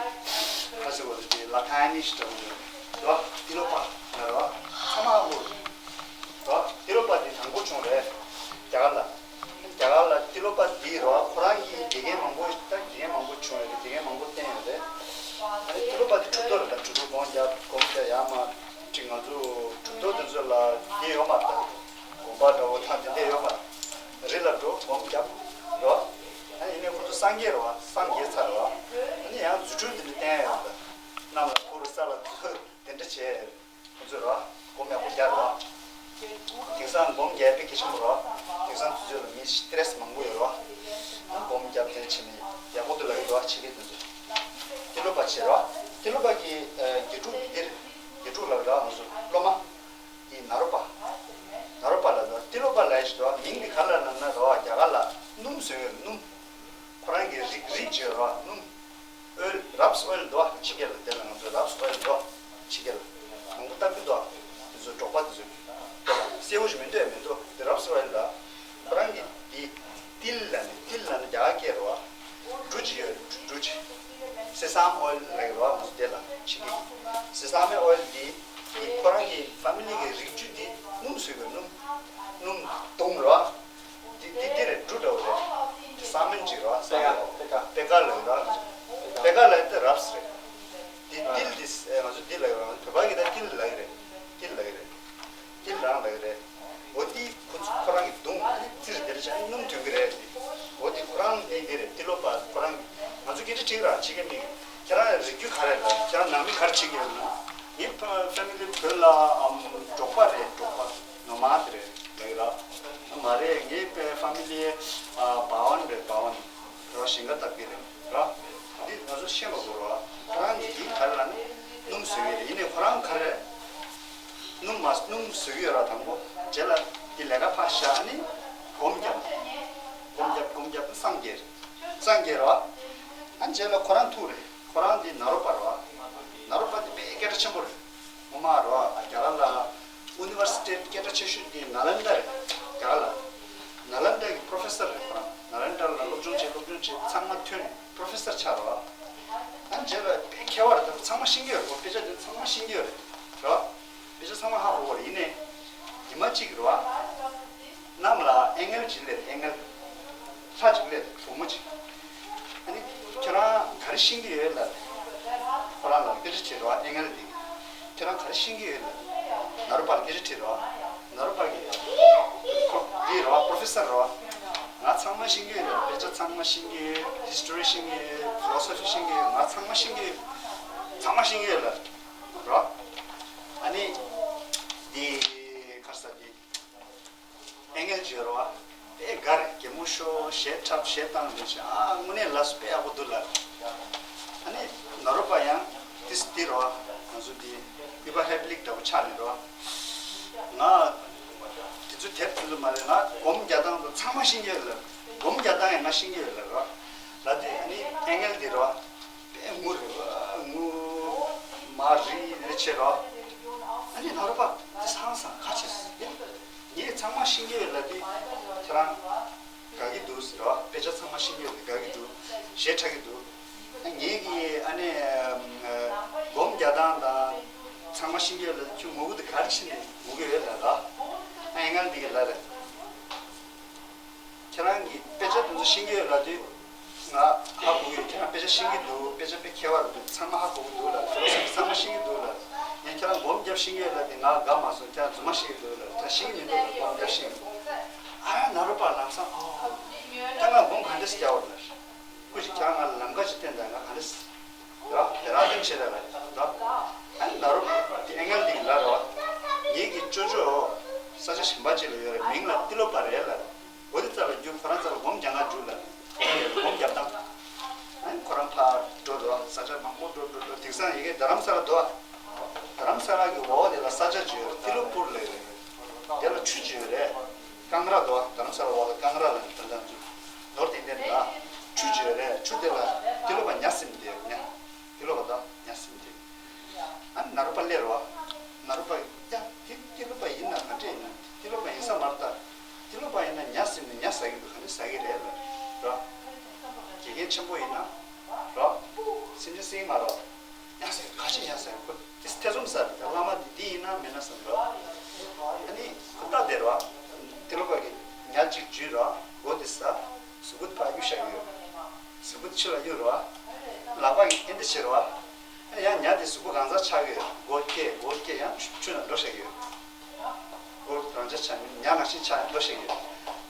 ཁ་ཟེར་བ་དེ་ལ་ཐན་ནི་ཞིག་འདྲ་པོ་ཡོད་རེད་བ། ཏི་ལོ་པ་ཡོད་རེད་བ། ཚང་མ་ཧ་གོ་རེད་བ། ཏི་ལོ་པ་དེ་དང་པོ་བྱུང་རེད། རྒྱ་གར་ལ། རྒྱ་གར་ལ་ཏི་ལོ་པ་འདི་རོ། ཁོ་རང་གིས་དགེ་རྒན་མང་པོ་ད་དགེ་རྒན་མང་པོ་བྱུང་ཡོད་རེད། དགེ་རྒན་མང་པོ་བསྟེན་ཡོད་རེད། ཨ་ནི་ཏི་ལོ་པ་འདི་གྲུབ་ཐོབ་རེད། ད་གྲུབ་ཐོབ་སྒོམ་རྒྱབ་སྒོམ་རྒྱབ་ཡར་མར་ཅིག་ང་ཚོ་གྲུབ་ཐོབ་དེ་ཚོ་ལ་དེ་ཡོད་མ་རེད། ད་དགོན་པ་འདྲ་པོ་དང་དེ་འདྲ་ཡོད་མ་རེད། རི་ལ་འགྲོ་སྒོམ་རྒྱབ་རོ། ཨ་ནི་ཡིན་ནའི་ཁོ་ཚོ་སངས་རྒྱས་རེད་བ། སངས་རྒྱས་ཚར་རེད་བ། ཨ་ནི་ཡང་རྫུ་འཕྲུལ་འདི་འདྲ་བསྟན་ཡོད་རེད། ད་གནམ་ལ་འཕུར། ས་ལ་འཛུལ། དེ་འདྲ་བྱས། ཁོ་ཚོས་རོ། སྒོམ་ཡག་པོ་རྒྱག་རོ། དེང་སང་སྒོམ་རྒྱག་དཔེ་གལ་ཆེན་པོ་རོ། དེང་སང་དུས་ཚོད་ལ་མི་སི་ཏྲེ་སི་མང་པོ་ཡོད་རོ། སྒོམ་རྒྱབ་དེ་བྱས་ནས་ཡག་པོ་འདུག་ལབ་ཀྱི་འདུག་ཕྱི་རྒྱལ་དེ་ཚོས། ཏི་ལོ་པ་བྱས་རོ། ཏི་ལོ་པ་གི་དགེ་ཕྲུག་འདིར་དགེ་ཕྲུག་ལབ་རོ། ང་ཚོ་སློབ་མ། དེ་ནཱ་རོ་པ། ནཱ་རོ་པ་ལབ་རོ། ཏི་ལོ་པ་ལབ་ཞིག་འདུག་མིང་འདི་ག་ལ་ལབ་ན་རོ། རྒྱ་གར་ལ་སྣུམ་བཟོས་ཡོད་རེད། སྣུམ། ཁོ་རང་གི་རིགས་རིགས་བརྗོད་རོ། སྣུམ། ཨོལ། རབ་སི་ཨོལ་འདུག་ཨ། ཕྱི་རྒྱལ་ལ། དེ་ལ་ང་ཚོ་རབ་སི་ཨོལ་འདུག་ཨ། ཕྱི་རྒྱལ་ལ་མང་པོ་ལྟ་གི་འདུག་ཨ། དེ་ཚོ་འབྲོག་པ་དེ་ཚོ་གསལ་པོ་ཞིག་མི་འདུག་ཨ། མི་འདུག་དེ་རབ་སི་ཨོལ་ལ། ཁོ་རང་གི་དེ་ཏིལ་ལ་ནི། ཏིལ་ལ་ནི་རྒྱ་གར་སྐད་རེད་བ། འབྲུ་གཅིག་ཡོད། འབྲུ་གཅིག་སེ་སམ་ཨོལ་ལབ་ཀྱི་རེད་བ། ང་ཚོ་དེ་ལ་ཕྱི་རྒྱལ་གྱི། སེ་སམ་ཨོལ་འདི་ཁོ་རང་གི་ཕ་མི་ལི་གི་རིགས་རྒྱུད་འདི་སྣུམ་བཟོས་པའི་སྣུམ། སྣུམ་དུང་རེད་བ། འདི་འདི་འདི་རེད། འབྲུ་འདྲ་བོ་རེད། དེ་ས་མིན་ཅིག་རེད་བ། ས་མིན། པེ་ཀ། པེ་ཀ་ལབ་ཀྱི་རེད་བ། པེ་ཀ་ལབ་དེ་རབ་སི་རེད། འདི་ཏིལ་འདི་ཨེ་ང་ཚོ་འདི་ལབ་ཀྱི་རེད། བོད་པ་གི་ད་ཏིལ་ལབ་ཀྱི་རེད། ཏིལ་ལབ་ཀྱི་རེད། ཏིལ་རང་ལབ་ཀྱི་རེད། འོ་འདི་ཁོ་ཚོ་ཁོ་རང་གི་དུང་ཨ་ནི་རྩིར་དེར་བྱས་ཨ་ནི་སྣུམ་ཐོན་གྱི་རེད། འོ་འདི་ཁོ་རང་འདི་འདི་རེད། ཏི་ལོ་པ་ཁོ་རང་གི། ང་ཚོ་སྐད་ཆ་དྲིས་ར་ཕྱི་རྒྱལ་མི། ཁྱེད་རང་རིགས་རྒྱུད་ག་རེ་ལ། ཁྱེད་རང་ནང་མི་ག་རེ་བྱེད་ཀྱི་ཡོད་ན། ངའི་ཕ་ཕེ་མི་ལི་བོད་ལ་ཨམ་འབྲོག་པ་རེད། འབྲོག་པ་ནོ་མཱཌ་རེད་ལབ་ཀྱི་ར། མ་རེད། ངའི་ཕེ་མི་ལི་ཨ་བྷ་ཝན་རེད། བྷ་ཝན་ར། ཞིང་ཁ་བཏབ་ཀྱི་རེད་ར། འདི་ང་ཚོ་ཤེས་པ་དགོས་ར། ཁོ་རང་གིས་འདི་ག་རེ་ལབ་ན་སྣུམ་བཟོས་ཀྱི་རེད། ཡིན་ནའི་ཁོ་རང་ག་རེ། སྣུམ་མ་སྣུམ་བཟོས་ཀྱི་ཡོད་ར། དང་པོ་རྗེས་ལ་འདི་ལས་ཀ་ཕར་བཞག་ནི་སྒོམ་བརྒྱབ། སྒོམ་བརྒྱབ་སྒོམ་བརྒྱབ་ནི་སངས་རྒྱས་རེད། སངས་རྒྱས་ར། ཨ་རྗེས་ལ་ཁོ་རང་ཐུག་རེད། ཁོ་རང་འདི་ནཱ་རོ་པ་ར། ནཱ་རོ་པ་འདི་དཔེ་སྐད་གྲགས་ཆེན་པོ་རེད། ངོ་མ་ར། རྒྱ་གར་ལ་ཡུ་ནི་ཝར་སི་ཊི་སྐད་གྲགས་ཆེ་ཤོས་འདི་ནཱ་ལནྡ་རེད། རྒྱ་གར་ལ། ནཱ་ལནྡ་གི་པྲོ་ཕེ་སར་རེད་ཁོ་རང་། ནཱ་ལནྡ་ལ་སློབ་སྦྱོང་བྱས། སློབ་སྦྱོང་བྱས་ཚང་མ་ཐོན། པྲོ་ཕེ་སར་ཆགས་ར། ཨ་རྗེས་ལ་དཔེ་མཁས་པ་རེད། ད་ཚང་མ་ཤེས་ཀྱི་ཡོད་རེད། ཁོ་དཔེ་ཆ་དེ་ཚང་མ་ཤེས་ཀྱི་ཡོད་རེད་ར། དཔེ་ཆ་ཚང་མ་ཧ་གོ་གི་རེད། ཡིན་ནའི་ཉི་མ་གཅིག་ར། གནམ་ལ་ཨེ་ངལ་ཅིག་སླེབས། ཨེ་ངལ། ལྷ་ཅིག་སླེབས། བུ་མོ་ཅིག་ཨ་ནི་ཁྱེད་རང་ག་རེ་ཤེས་ཀྱི་ཡོད་ལབ། ཁོ་རང་ལ་སྐད་ཆ་དྲིས་ར། ཨེ་ངལ་འདི། ཁྱེད་རང་ག་རེ་ཤེས་ཀྱི་ཡོད་ལབ། ནཱ་རོ་པ་ལ་སྐད་ཆ་དྲིས་ར། ནཱ་རོ་པ་གིས། ཁོ་འདི་ར་པྲོ་ཕེ་སར་ར། ང་ཚང་མ་ཤེས་ཀྱི་ཡོད་ལབ། དཔེ་ཆ་ཚང་མ་ཤེས་ཀྱི་ཡོད། ཧིས་ཊོ་རི་ཤེས་ཀྱི་ཡོད། ཕི་ལོ་སོ་ཕི་ཤེས་ཀྱི་ཡོད། ང་ཚང་མ་ཤེས་ཀྱི་ཡོད། ཚང་མ་ཤེས་ཀྱི་ཡོད་ལབ་ར། ཨ་ནི་འདི་ག་རེ་ཟེར་འདི། ཨེ་ངལ་ཅིག་ཡོད་ར་བ། དཔེ་དགའ་རེད། གད་མོ་ཤོར། གཞས་འཁྲབ། གཞས་བཏང་། ལས་བྱེད། ཨ་དངོས་གནས་ལབ་སོང་དཔེ་ཡག་པོ་འདུག་ལབ། ཨ་ནི་ནཱ་རོ་པ་ཡང་ཏིས་ཏི་ར་བ། ང་ཚོ་འདི་ཨུ་བྷ་ཧེབ་ལིག་འདྲ་པོ་ཆགས་ནས་ར་བ། ང་དེ་ཚོ་དེབ་དེ་ཚོ་མ་རེད། ང་སྒོམ་རྒྱག་སྟངས་དང་ཚང་མ་ཤེས་ཀྱི་ཡོད་ལབ། སྒོམ་རྒྱག་སྟངས་ཡང་ང་ཤེས་ཀྱི་ཡོད་ལབ་ར། ལབ་དུས་ཨ་ནི་ཨེ་ངལ་འདི་ར་བ། དཔེ་ངུ་རེད་བ། ངུ་མ་རི་རེ་བྱེད་རོ། ཨ་ནི་ནཱ་རོ་པ་དེ་སང་སང་ཁ་ཆེ་ཟེར། ངས་ཚང་མ་ཤེས་ཀྱི་ཡོད་ལབ་དུས་ཁྱེད་རང་དགའ་གི་འདུག་ཟེར་རོ། དཔེ་ཆ་ཚང་མ་ཤེས་ཀྱི་ཡོད་ལབ་དགའ་གི་འདུག་གཞས་འཁྲབ་ཀྱི་འདུག་ངེད་ཀྱི་ཨ་ནི་སྒོམ་རྒྱག་སྟངས་དང་ཚང་མ། ཤེས་ཀྱི་ཡོད་ལ་ཁྱོད་ངུ་གི་འདུག་ག་རེ་བྱས་ནས་ངུ་གི་ཡོད་ལ་ལ། ཨ་ཨེ་ང་འདི་གི་ལ་རེད། ཁྱེད་རང་གིས་དཔེ་ཆ་དེ་ཚོ་ཤེས་ཀྱི་ཡོད་ལབ་དུས་ང་ཧ་གོ་གི་ཡོད། ཁྱེད་རང་དཔེ་ཆ་ཤེས་ཀྱི་འདུག་དཔེ་ཆ་དཔེ་མཁས་པ་རེད་འདུག་ཚང་མ་ཧ་གོ་གི་འདུག་ལབ། ཚང་མ་ཤེས་ཀྱི་འདུག་ལབ། ངས་ཁྱེད་རང་སྒོམ་རྒྱབ་ཤེས་ཀྱི་ཡོད་ལབ་དུས་ང་དགའ་མ་སོང་། ཁྱེད་རང་རྫུན་མ་ཤེས་ཀྱི་འདུག་ལབ། ཁྱེད་རང་ཤེས་ཀྱི་མི་འདུག་ལབ། སྒོམ་རྒྱབ་ཤེས་ཀྱི་འདུག་ཨ་ན་རོ་པ་ལམ་སང་ཨོ། ད་ང་སྒོམ་ག་འདྲ་ཞིག་རྒྱབ་པ་རེད། སྐུ་མཁྱེན་ཁྱེད་རང་ང་ལ་ལམ་ཁ་ཅིག་བསྟན་དང་། ང་ག་འདྲ་ཞིག་རོ། དེ་རང་བསྟན་བྱེད་ར་ལ་རོ། ཨ་ནི་ན་རོ་དེ་ཨེ་ངལ་འདི་ལ་རོ། ངེད་ཀྱི་ཅོ་ཅོ་ས་ཆ་གཞན་པ་ཅིག་ལ་ཡོད་རེད། མིང་ལ་ཏི་ལོ་པ་རེད་ལ། འོ་དེ་རྩ་ལ་རྒྱུག་ཁོ་རང་རྩ་ལ་སྒོམ་རྒྱག་ང་རྒྱུག་ལ། སྒོམ་རྒྱག་སྟངས། ཨ་ནི་ཁོ་རང་ཕར་འགྲོ་འགྲོ། ས་ཆ་མང་པོ་འགྲོ་འགྲོ་འགྲོ། དེང་སང་ཡི་གེ་རྡ་རམ་ས་ལ་འདུག་རྡ་རམ་ས་ལ་གི་འོག་དེ་ལ་ས་ཆ་ཅིག་ཡོད་རེད། ཏི་ལོ་པུར་ལབ་རེད། དེ་ལ་ཆུ་ཅིག་ཡོད་རེད། ཀང་ར་དོ། རྡ་རམ་ས་ལ་འོག་ལ་ཀང་ར་ལ་ནི་དོན་དང་ཚུལ། ནོར་ཏན་ཏན་ལ། ཆུ་ཅིག་ཡོད་རེད། ཆུ་དེ་ལ་ཏི་ལོ་པ་ཉ་སིམ་དེ་ཡོད་ཉ། ཏི་ལོ་པ་དོ་ཉ་སིམ་དེ། ཨ་ནི་ན་རོ་པ་སླེབས་རོ། ན་རོ་པ་ཡ་དེ་ཏི་ལོ་པ་ཡིན་ན་ག་འདྲས་ཡིན་ན། ཏི་ལོ་པ་ཡིན་ས་མ་རེད་ད། ཏི་ལོ་པ་ཡིན་ན་ཉ་སིམ་ནས་ཉ་ཟ་གི་འདུག་ག་ནས་ཟ་གི་རེད་ལ་རོ། དགེ་རྒན་ཆེན་པོ་ཡིན་ན་རོ། སེམས་ཅན་སྲིད་མ་རོ། ཉ་ཟེར་ག་ཅི་ཉ་ཟེར་ཁོ་དེ་ཐེ་ཚོམ་ཟ་རེད། བླ་མ་འདི་འདི་ཡིན་ན་མིན་ན་བསམ་རོ། ཨ་ནི་ཁོ་ལྟ་དེ་རོ། ཏི་ལོ་པ་གི་ཉ་གཅིག་འཇུས་རོ། མགོ་དེ་ཟ། གཟུགས་པོ་དེ་ཕར་གཡུག་བཞག་གི་ཡོད། གཟུགས་པོ་དེ་ཕྱི་ལ་གཡུག་རོ། ལག་པ་གི་ཨེ་འདི་བྱེད་རོ། ཨ་ནི་ཡང་ཉ་དེ་གཟུགས་པོ་གང་ཟག་ཆགས་ཀྱི་ཡོད། མགོ་སྐྱེས་མགོ་སྐྱེས་ཡང་ཆུ་ཆུ་ན་འགྲོ་བཞག་གི་ཡོད། མགོ་རང་ཆ་ཆགས་ཉ་ནང་བཞིན་ཆགས་འགྲོ་བཞག་གི་ཡོད།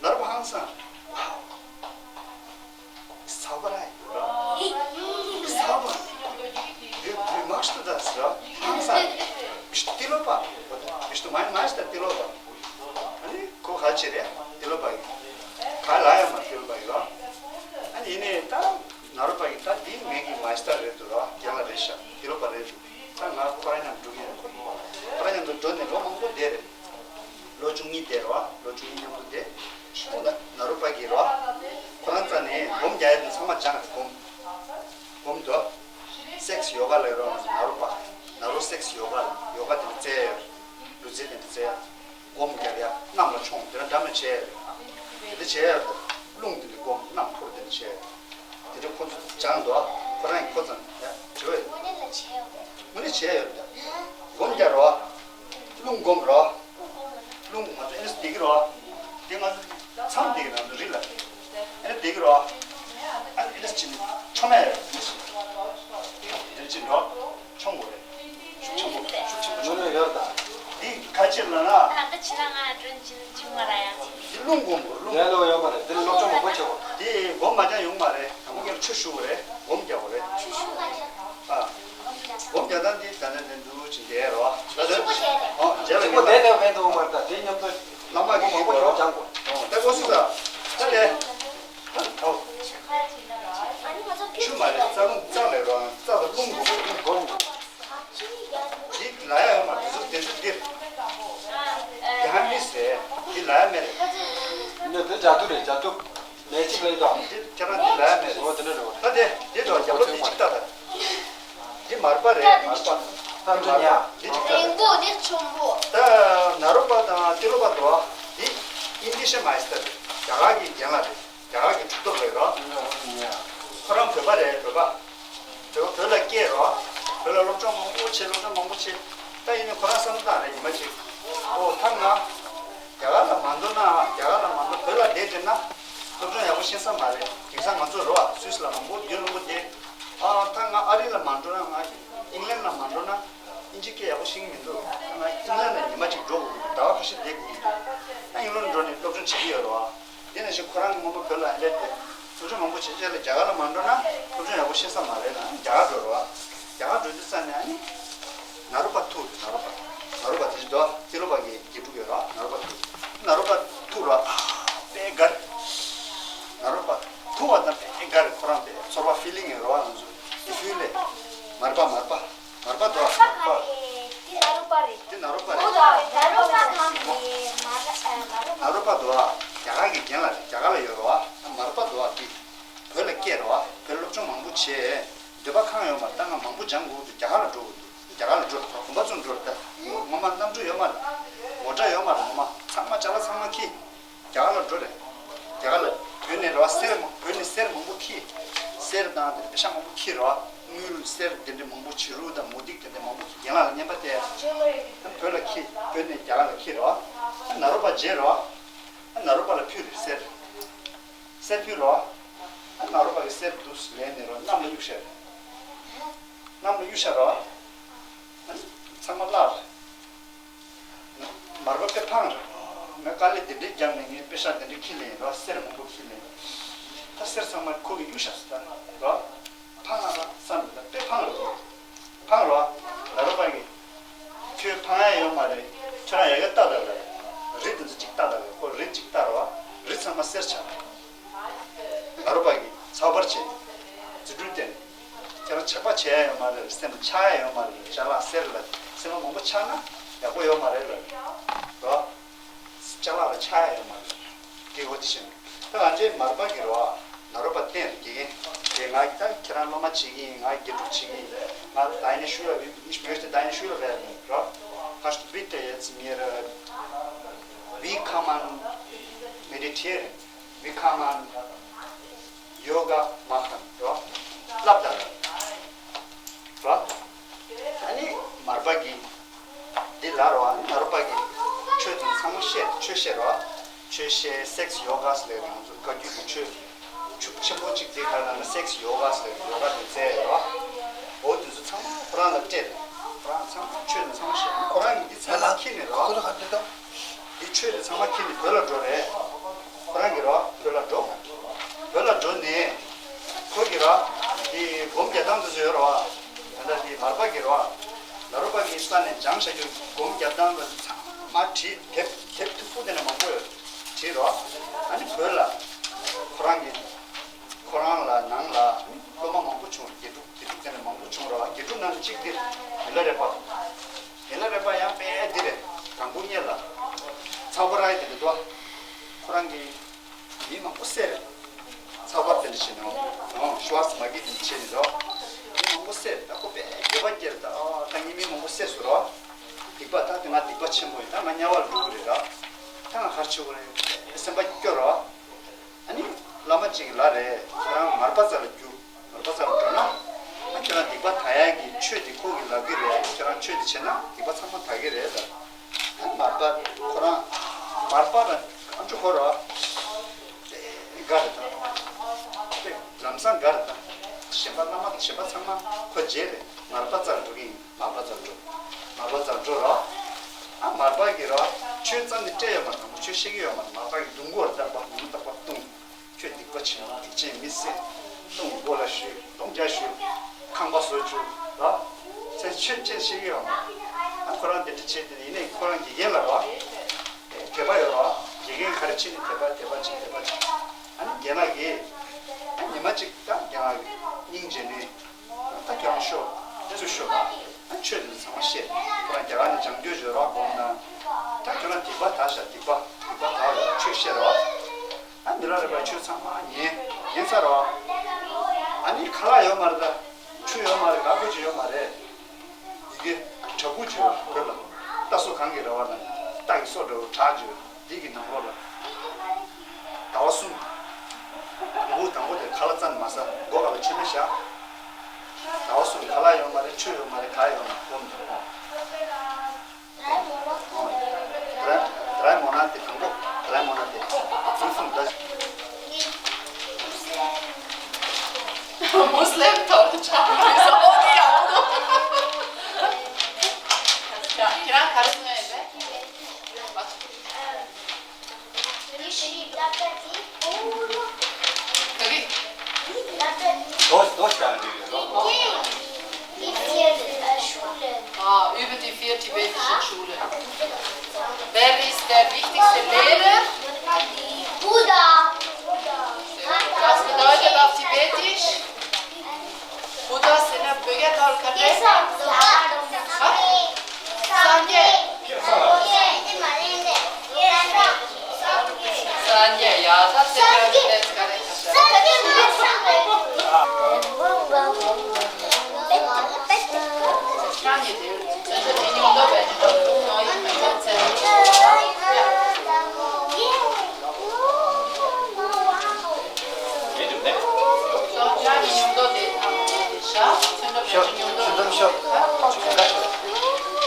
ན་རོ་པ་ཧང་སང་། ཟ་བ་ར་ཡོད་ར། ཟ་བ། ཡོད་ཡོད་མ་ཤི་ད་ཟ། ཧང་སང་། མི་ཤི་ཏི་ལོ་པ། མི་ཤི་མ་མ་ཤི་ད་ཏི་ལོ་པ། ཨ་ནི་ཁོ་ག་ཅི་རེད། ཏི་ལོ་པ་ཡིན། ག་ལ་ཡ་མ་ཏི་ལོ་པ་ཡིན་ར། ཨ་ནི་ཡིན་ནའི་ད་ན་རོ་པ་ཡིན། ད་འདི་ངེད་ཀྱི་མ་ཤི་ད་རེད་འདུག་ར། རྒན་ལགས་རེད་ཤག་ཏི་ལོ་པ་རེད་འདུག་ད་ང་ཁོ་རང་མཉམ་འགྲོ་གི་ཡིན། ཁོ་རང་མཉམ་དུ་འགྲོ་ནས་ལོ་མང་པོ་བསྡད་རེད། ལོ་བཅུ་གཉིས་བསྡད་རོ། ལོ་བཅུ་གཉིས་མཉམ་དུ་བསྡད། ཁོ་ན་ན་རོ་པ་གི་རོ། ཁོ་རང་རྩ་ནས་སྒོམ་རྒྱག་ཡ་དེ་ཚང་མ་སྦྱངས་རེད། སྒོམ། སྒོམ་དོ། སེག་སི་ཡོ་ག་ལབ་རོ། ན་རོ་པ། ན་རོ་སེག་སི་ཡོ་ག་ཡོ་ག་དེ་འདྲ་རྩེ་ཡ། ལུས་རྩལ་དེ་འདྲ་རྩེ་ཡ། སྒོམ་རྒྱག་ཡ། གནམ་ལ་མཆོང་། དེ་འདྲ་འདྲ་མི་བྱེད་ཡ་རེད། དེ་འདྲ་བྱེད་ཡ་རེད། རླུང་དེ་འདྲ་སྒོམ། གནམ་འཁོར་དེ་འདྲ་བྱེད་ཡ་རེད། དེ་འདྲ་ཁོ་ཚོ་སྦྱངས་འདུག་ཁོ་རང་གིས་ཁོ་ཚང་ཡ་བྱེད་འོས། དངོས་གནས་ལ་བྱས་ཡོད། དངོས་གནས་བྱས་ཡོད་རེད། སྒོམ་རྒྱག་རོ། རླུང་སྒོམ་རོ། རླུང་ང་ཚོ་ཨེ་ནས་བསྡད་ཀྱི་རོ། དེ་ང་ཚོ་མཚམས་བསྡད་ཀྱི་རོ། རི་ལ་ཨེ་ནས་བསྡད་ཀྱི་རོ། ཨ་ནི་ཨེ་ནས་ཕྱིན་ཆོ་མེད་རེད། དེ་ཕྱིན་རོ། མཆོང་དགོས་རེད། ཤུགས་ཆེན་པོ་ཤུགས་ཆེན་པོ་མཆོང་དགོས་ཡོད་ད། འདི་ག་ཅི་ལབ་ན། ད་ལྟ་ཕྱི་ལ་ང་སྒྲོན་ཅིན་ཅིང་མ་ར་ཡ། འདི་རླུང་སྒོམ་དགོས་རླུང་། ལས་སླ་པོ་ཡོད་མ་རེད། འདི་ལ་སློབ་སྦྱོང་མང་པོ་བྱེད་དགོས། འདི་སྒོམ་མ་སྦྱངས་ཡོང་མ་རེད། དང་པོ་ངས་ཆུ་བཤུ་དགོས་རེད། སྒོམ་རྒྱག་དགོས་རེད། ཨ། སྒོམ་རྒྱག་སྟངས་འདི་ད་ནས་ནས་འདུག་ཅིང་བསྡད་རོ། ད་ད། ཨོ་རྗེས་ལ་ངས་ལ། དེ་ནས་བས་དུ་མ་རེད་ད། དེ་མཉམ་དུ་བླ་མ་གིས་མང་པོ་ཞིག་སྦྱང་དགོས། ཨོ་ད་གོ་སོང་ད། ད་ལས། ཨོ། ཆུ་མ་རེད། རྩ་རླུང་རྩ་ལས་རོ། རྩ་དང་རླུང་གོ་རླུང་གོ། འདི་ལ་ཡ་ཡོད་མ་རེད། དེ་ཚོ་དེ་ཚོ་འདིར། རྒྱ་མི་ཟེར། འདི་ལ་ཡ་མེད་རེད། ནི་དེ་ཇ་དུ་རེད། ཇ་དུ་ལས་གཅིག་ལས་དང་། འདི་ཁྱེད་རང་འདི་ལ་ཡ་མེད་རེད། འོ་དེ་འདྲ་རེད། ད་དེ་འདི་འགྲོ་རྒྱ་པོ་འདི་གཅིག་ལྟ་ད། འདི་མར་པ་རེད། མར་པ། ལྷ་འདྲེ་ཉ། འདི་གཅིག་ལྟ་ད། རིང་པོ་འདི་ཆུང་པོ། ད་ན་རོ་པ་དང་ཏི་ལོ་པ་འདུག་འདི་ཨིན་ཌི་ཤན་མ་ཡི་སི་ཊར་རེད། རྒྱ་གར་གྱི་རྒན་ལགས་རེད། རྒྱ་གར་གྱི་གྲུབ་ཐོབ་རེད་རོ། ཁོ་རང་བོད་པ་རེད། བོད་པ། བོད་པ་བོད་ལ་སྐྱེས་རོ། བོད་ལ་སློབ་སྦྱོང་མང་པོ་བྱས། སློབ་སྦྱོང་མང་པོ་བྱས། ད་ཡིན་ནའི་ཁོ་རང་བསམ་བློ་བཏང་རེད། ཉི་མ་གཅིག་ཨོ་ད་ང་རྒྱ་གར་ལ་མ་འགྲོ་ན། རྒྱ་གར་ལ་མ་འགྲོ་བོད་ལ་བསྡད་བསྡད་ན་སློབ་སྦྱོང་ཡག་པོ་ཤེས་ས་མ་རེད། དེང་སང་ང་ཚོ་རོ་སུད་སི་ལ་མང་པོ་བདུན་ལོན་པོ་བསྡད། ཨ་ད་ང་ཨ་རི་ལ་མ་འགྲོ་ན། ང་ཨིང་ལན་ལ་མ་འགྲོ་ན་ཨིན་ཇི་སྐད་ཡག་པོ་ཤེས་ཀྱི་མི་འདུག་ང་ཨིང་ལན་ལ་ཉི་མ་གཅིག་འགྲོ་དགོས་ཀྱི་འདུག་ཟླ་བ་ཁ་ཤས་བསྡད་དགོས་ཀྱི་འདུག་ཨ་ཨིང་ལན་འགྲོ་ནས་སློབ་སྦྱོང་བྱེད་ཀྱི་ཡོད་རེད་བ། དེ་ནང་བཞིན་ཁོ་རང་གི་སྔོན་མ་བོད་ལ་ཨེ་འདྲ་དེ་སློབ་སྦྱོང་མང་པོ་བྱས་རྗེས་ལ་རྒྱ་གར་ལ་མ་འགྲོ་ན་སློབ་སྦྱོང་ཡག་པོ་ཤེས་ས་མ་རེད་ལ། རྒྱ་གར་འགྲོ་རོགས། རྒྱ་གར་འགྲོ་དུས་ཙ་ནས་ཨ་ནི་ན་རོ་པ་ཐུག་རེད། ན་རོ་པ། ན་རོ་པ་དེ་བཞིན་དུ་ཏི་ལོ་པ་གི་དགེ་ཕྲུག་ཡོད་རོགས། ན་རོ་པ་ཐུག་ན་རོ་པ་ཐུག་རོགས། དཔེ་དགའ་རེད། ན་རོ་པ་ཐུག་པ་དང་དཔེ་དགའ་རེད། ཁོ་རང་དཔེ་ཚོར་བ་ཕི་ལིང་ཡོད་རོགས། ང་ཚོ་དེ་ཕུལ་ལས། མར་པ་མར་པ། མར་པ་དོ། མར་པ། འདི་ན་རོ་པ་རེད། འདི་ན་རོ་པ་རེད། ཨོ་ད་ན་རོ་པ་དང་འདི་མར་ཨ་ན་རོ་པ། ན་རོ་པ་དོ། རྒྱ་གར་གྱི་རྒན་ལགས་རེད། རྒྱ་གར་ལ་ཡོད་རེད་བ། མར་པ་དོ། འདི་བོད་ལ་སྐྱེས་རེད་བ། བོད་སློབ་སྦྱོང་མང་པོ་བྱས། འདོད་པ་ཁེངས་ཡོད་མ་རེད། ད་ང་མང་པོ་སྦྱང་དགོས་འདུག་རྒྱ་གར་ལ་འགྲོ་དགོས་འདུག་རྒྱ་གར་ལ་འགྲོ་དགོས། གོམ་པ་ཚོ་འགྲོ་རེད། ད་ངོ་མ་གནམ་གྲུ་ཡོད་མ་རེད། ངོ་ཊ་ཡོད་མ་རེད། ངོ་མ་ཚང་མ་ཅ་ལག་ཚང་མ་ཁྱེར། རྒྱ་གར་ལ་འགྲོ་རེད། རྒྱ་གར་ལ་བོད་ནས་རེད་བ། གསེར་མ་བོད་ནས་གསེར་མང་པོ་ཁྱེར། གསེར་དང་དེ་འདྲ་པེ་ཤ་མང་པོ་ཁྱེར་རེད་བ། དངུལ་གསེར་དེ་འདྲ་མང་པོ་བྱི་རུ་དང་མུ་ཏིག་དེ་འདྲ་མང་པོ་ཁྱེར། རྒན་ལགས་ལ་ བསྟན་པ་དེ་བོད་ལ་འཁྱེར། བོད་ནས་རྒྱ་གར་ལ་འཁྱེར་རོ། ནཱ་རོ་པ་མཇལ་རོ། ནཱ་རོ་པ་ལ་ཕུལ་རེད་གསེར། གསེར་ཕུལ་རོ། ནཱ་རོ་པ་གིས་གསེར་འདུག་ལེན་ནས་རོ་གནམ་ལ་གཡུག་ཤར། གནམ་ལ་གཡུག་ཤར་རོ། ཚང་མ་བརླག་རེད། མར་པ་དཔེ་ཕངས་རེད། ང་དཀའ་ལས་དེ་འདྲའི་བརྒྱབ་ནས་ངས་པེ་ཤག་དེ་འདྲའི་འཁྱེར་ལེན་རོ། གསེར་མང་པོ་འཁྱེར་ལེན། ད་གསེར་ཚང་མ་ཁོ་གིས་གཡུག་བཞག་སོང་ད་རོ། ཕངས་ང་བསམ་རེད། ད་དཔེ་ཕངས་རེད། ཕངས་རོ། ནཱ་རོ་པ་གིས། ཁྱོད་ཕངས་ཡ་ཡོད་མ་རེད། ཁྱོད་རང་ཡ་གི་ལྟ་ད་རེད། རི་དེ་ཚོ་གཅིག་ལྟ་ད་རེད། ཁོ་རི་གཅིག་ལྟ་རོ། རི་ཚང་མ་གསེར་ཆགས། ནཱ་རོ་པ་གིས་ཚགས་པར་བྱས། རྫུ་འཕྲུལ་བསྟན། ཁྱེད་རང་ཆགས་པ་བྱས་ཡ་ཡོད་མ་རེད། སེམས་ལ་ཆགས་ཡ་ཡོད་མ་རེད། ཅ་ལག་གསེར་ལ་སེམས་པ་མང་པོ་ཆགས་ན་ཡག་པོ་ཡོད་མ་རེད་ལ། རོ། ཅ་ལག་ལ་ཆགས་ཡ་ཡོད་མ་རེད། དེ་འོ་དེ་བཞིན། ད་ང་ཚོའི་མར་པ་གིས་རོ། ནཱ་རོ་པ་བསྟན་དགེ་རྒན་དེ། ང་ད་ཁྱེད་རང་སློབ་མ་བྱེད་ཀྱི་ཡིན། ང་དགེ་ཕྲུག་བྱེད་ཀྱི་ཡིན། ང་ད་ཡིན་ན་ཤུལ་ལ་ཡོད་དེ་ད་ཡིན་ན་ཤུལ་ལ་རེད་རོ། Kannst du bitte jetzt mir, äh, wie kann man meditieren? Wie kann man Yoga machen, རོ། བསླབ་དང་རོ། ཨ་ནི་མར་པ་གིས་འདི་ལ་རོ། ཨ་ནི་ནཱ་རོ་པ་གིས་ཆོས་དང་ཚང་མ་བཤད། ཆོས་བཤད་རོ། ཆོས་བཤད། སེག་སི་ཡོ་ག་ཟེར་ལབ་རེད། ང་ཚོ་བཀའ་བརྒྱུད་ཀྱི་ཆོས་ཆུ་བོ་ཆེན་པོ་གཅིག་དེ་ག་ལ་ན་སེག་སི་ཡོ་ག་ཟེར་ཡོ་ག་དེ་མཛད་རོ། འོ་དེ་ཚོ་ཚང་མ་ཁོ་རང་ལ་སྤྲད་རེད། ཁོ་རང་ཚང་མ་ཆོས་དང་ཚང་མ་བཤད། ཁོ་རང་གིས་འདི་ཚང་མ་ཁྱེར་ནས་རོ། ཁོ་ཚོ་ག་འདྲ་འདུག་དེ་ཆོས་དེ་ཚང་མ་ཁྱེར་ནས་བོད་ལ་འགྲོ་རེད། ཁོ་རང་གིས་རོ་བོད་ལ་འགྲོ། བོད་ལ་འགྲོ་ནས་ཁོ་གིས་རོ་དེ་སྒོམ་རྒྱག་སྟངས་དེ་ཚོ་ཡོད་རོ། ད་ལྟ་དེ་མར་པ་གིས་རོ། ནཱ་རོ་པ་གི་ས་ནས་སྦྱངས་བཞག་རྒྱུ་སྒོམ་རྒྱག་སྟངས་དེ་ཚང་མ་བྲིས། དེབ་དེབ་མཐུག་པོ་དེ་ནས་མང་པོ་ཡོད་བྲིས་རོ། ཨ་ནི་བོད་ལ་ཁོ་རང་གི་ཁོ་རང་ལ་ནང་ལ་ཨ་ནི་སློབ་མ་མང་པོ་བྱུང་། དགེ་ཕྲུག་དགེ་ཕྲུག་དེ་ནས་མང་པོ་བྱུང་རོ། དགེ་ཕྲུག་ནང་གི་གཅིག་དེ་མི་ལ་རས་པ། ཡན་ལག་རས་པ་ཡང་དཔེ་འདི་རེད། དང་པོ་ཉིད་ལ་ཚགས་པར་ར་ཡི་དེ་འདྲ་འདུག་ཁོ་རང་གིས་མི་མང་པོ་བསད་རེད། ཚགས་པར་དེ་འདྲ་བྱས་ནས་འོང་། ཤུ་ཝར་ཚི་མ་གི་དེ་འདྲ་བྱས་ནས་རོ། མི་མང་པོ་བསད་རེད། ད་ཁོ་དཔེ་འགྱོད་པ་སྐྱེས་རེད། ད་ཨ་ད་ངས་མི་མང་པོ་བསད་སོང་རོ། སྡིག་པ་ད་དེ་ང་སྡིག་པ་ཆེན་པོ་ཡིན། ད་ང་དམྱལ་བར་འགྲོ་གི་རེད། ད་ད་ང་ག་རེ་བྱེད་དགོས་རེད། སེམས་པ་སྐྱོ་རོ། ཨ་ནི་བླ་མ་གཅིག་གིས་ལབ་རེད། ཁྱེད་རང་མར་པ་རྩ་ལ་རྒྱུགས། མར་པ་རྩ་ལ་འགྲོ་ན། ཨ་ཁྱེད་རང་སྡིག་པ་དག་ཡག་གི་ཆོས་དེ་ཁོ་གིས་ལབ་ཀྱི་རེད། ཁྱེད་རང་ཆོས་དེ་བྱས་ན་སྡིག་པ་ཚང་མ་དག་གི་རེད་ལབ། ཨ་མར་པ་ཁོ་རང་མར་པ་ལ་ཨ་མཆོག་ཁོ་ར་དགའ་རེད་ད། ལམ་སང་དགའ་རེད་ད། གཞན་པ་བླ་མ་གཞན་པ་ཚང་མ་ཁོ་མཇལ་རེད། མར་པ་རྩ་ལ་འགྲོ་གི་ཡིན། མར་པ་རྩ་ལ་འགྲོ། མར་པ་རྩ་ལ་འགྲོ་རོ། ཨ་མར་པ་གིས་རོ། ཆོས་རྩ་ནས་སྤྲད་ཡོད་མ་རེད། དང་པོ་ཆོས་བཤད་ཀྱི་ཡོད་མ་རེད། མར་པ་གིས་བརྡུང་དགོས་རེད། རྟག་པར་ཉི་མ་རྟག་པར་བརྡུང་། ཁྱོད་སྡིག་པ་ཆེན་པོ་སྡིག་ཅན་མི་བསད། སྟོང་མགོ་ལ་གཞུས། སྟོང་རྒྱ་གཞུས། ཁང་པ་བཟོ་བཅུག་ལ། ཚེ་ཆོས་ཅན་ཞིག་ཡོང་། ཨ་ཁོ་རང་དེ་འདྲ་བྱས་དེ་ཡིན་ནའི་ཁོ་རང་དགེ་རྒན་ལ་རོ། དད་པ་ཡོད་རོ། དགེ་རྒན་ག་རེ་བྱས་ནས་དད་པ་དད་པ་བྱས་དད་པ་བྱས། ཨ་ནི་རྒན་ལགས་ཀྱིས། ཨ་ཉི་མ་གཅིག་ད་རྒན་ལགས་ཀྱིས་སྙིང་རྗེ་ནས། ད་ཁྱོད་རང་ཤོག་དེ་ཚོ་ཤོག་ཨ་ཆོས་དེ་ཚོ་ཚང་མ་བཤད། ཁོ་རང་རྒྱ་གར་ནས་སྦྱང་རྒྱུ་བརྗོད་རོགས་གོང་ན། ད་ཁྱོད་རང་སྡིག་པ་དག་ཤག་སྡིག་པ་སྡིག་པ་དག་རོགས་ཆོས་བཤད་རོགས། ཨ་མི་ལ་རེ་བ་ཆོས་ཚང་མ་ཉན་ཉན་ཚར་རོགས། ཨ་ནི་ཁ་ལག་ཡོད་མ་རེད། ད་ཆུ་ཡོད་མ་རེད། ག་གོ་ཅི་ཡོད་མ་རེད། ཡི་གེ་བྲག་ཕུག་ཅིག་ཡོད་བོད་ལ། རྟ་སོ་གང་གི་རེ་བ་ན་རྟ་གི་སོ་འདྲ་བོ་བྲག་ཅིག་ཡོད། འདི་གི་ནང་ལོགས་ལ། ཟླ་བ་གསུམ། དང་པོ་དང་པོ་དེ་ཁ་ལག་རྩ་ནས་མ་ཟ། སྒོ་ཁ་ལ་ཕྱེ་མ་བཞག་ཟླ་བ་གསུམ་ཁ་ལག་ཡོད་མ་རེད། ཆུ་ཡོད་མ་རེད། ག་ཡོད་མ་རེད། སྒོམ་དང་པོ། དྲི་མ་མོ་ན་དེ་དང་པོ། དྲི་མ་མོ་ན་དེ། དུས་གསུམ་ད། Muslim ཐོག་ཆགས་ཀྱི་ཡོད་ས་འོ་དེ་ཡང་འོ་དོ། ཁྱེད་རང་ག་རེ་གསུངས་ཡོད་པས། Durch, durchgegangen, die wir, ne? Die vier, äh, Schule. Ah, über die vier tibetische Schule. Wer ist der wichtigste Lehrer? Buddha. Was bedeutet auf Tibetisch? Buddha ist in der Bürgertal Karte. Sangye. Sangye, ja, das ist der Karte. ཤོག་ཤོག་ཤོག་ཤོག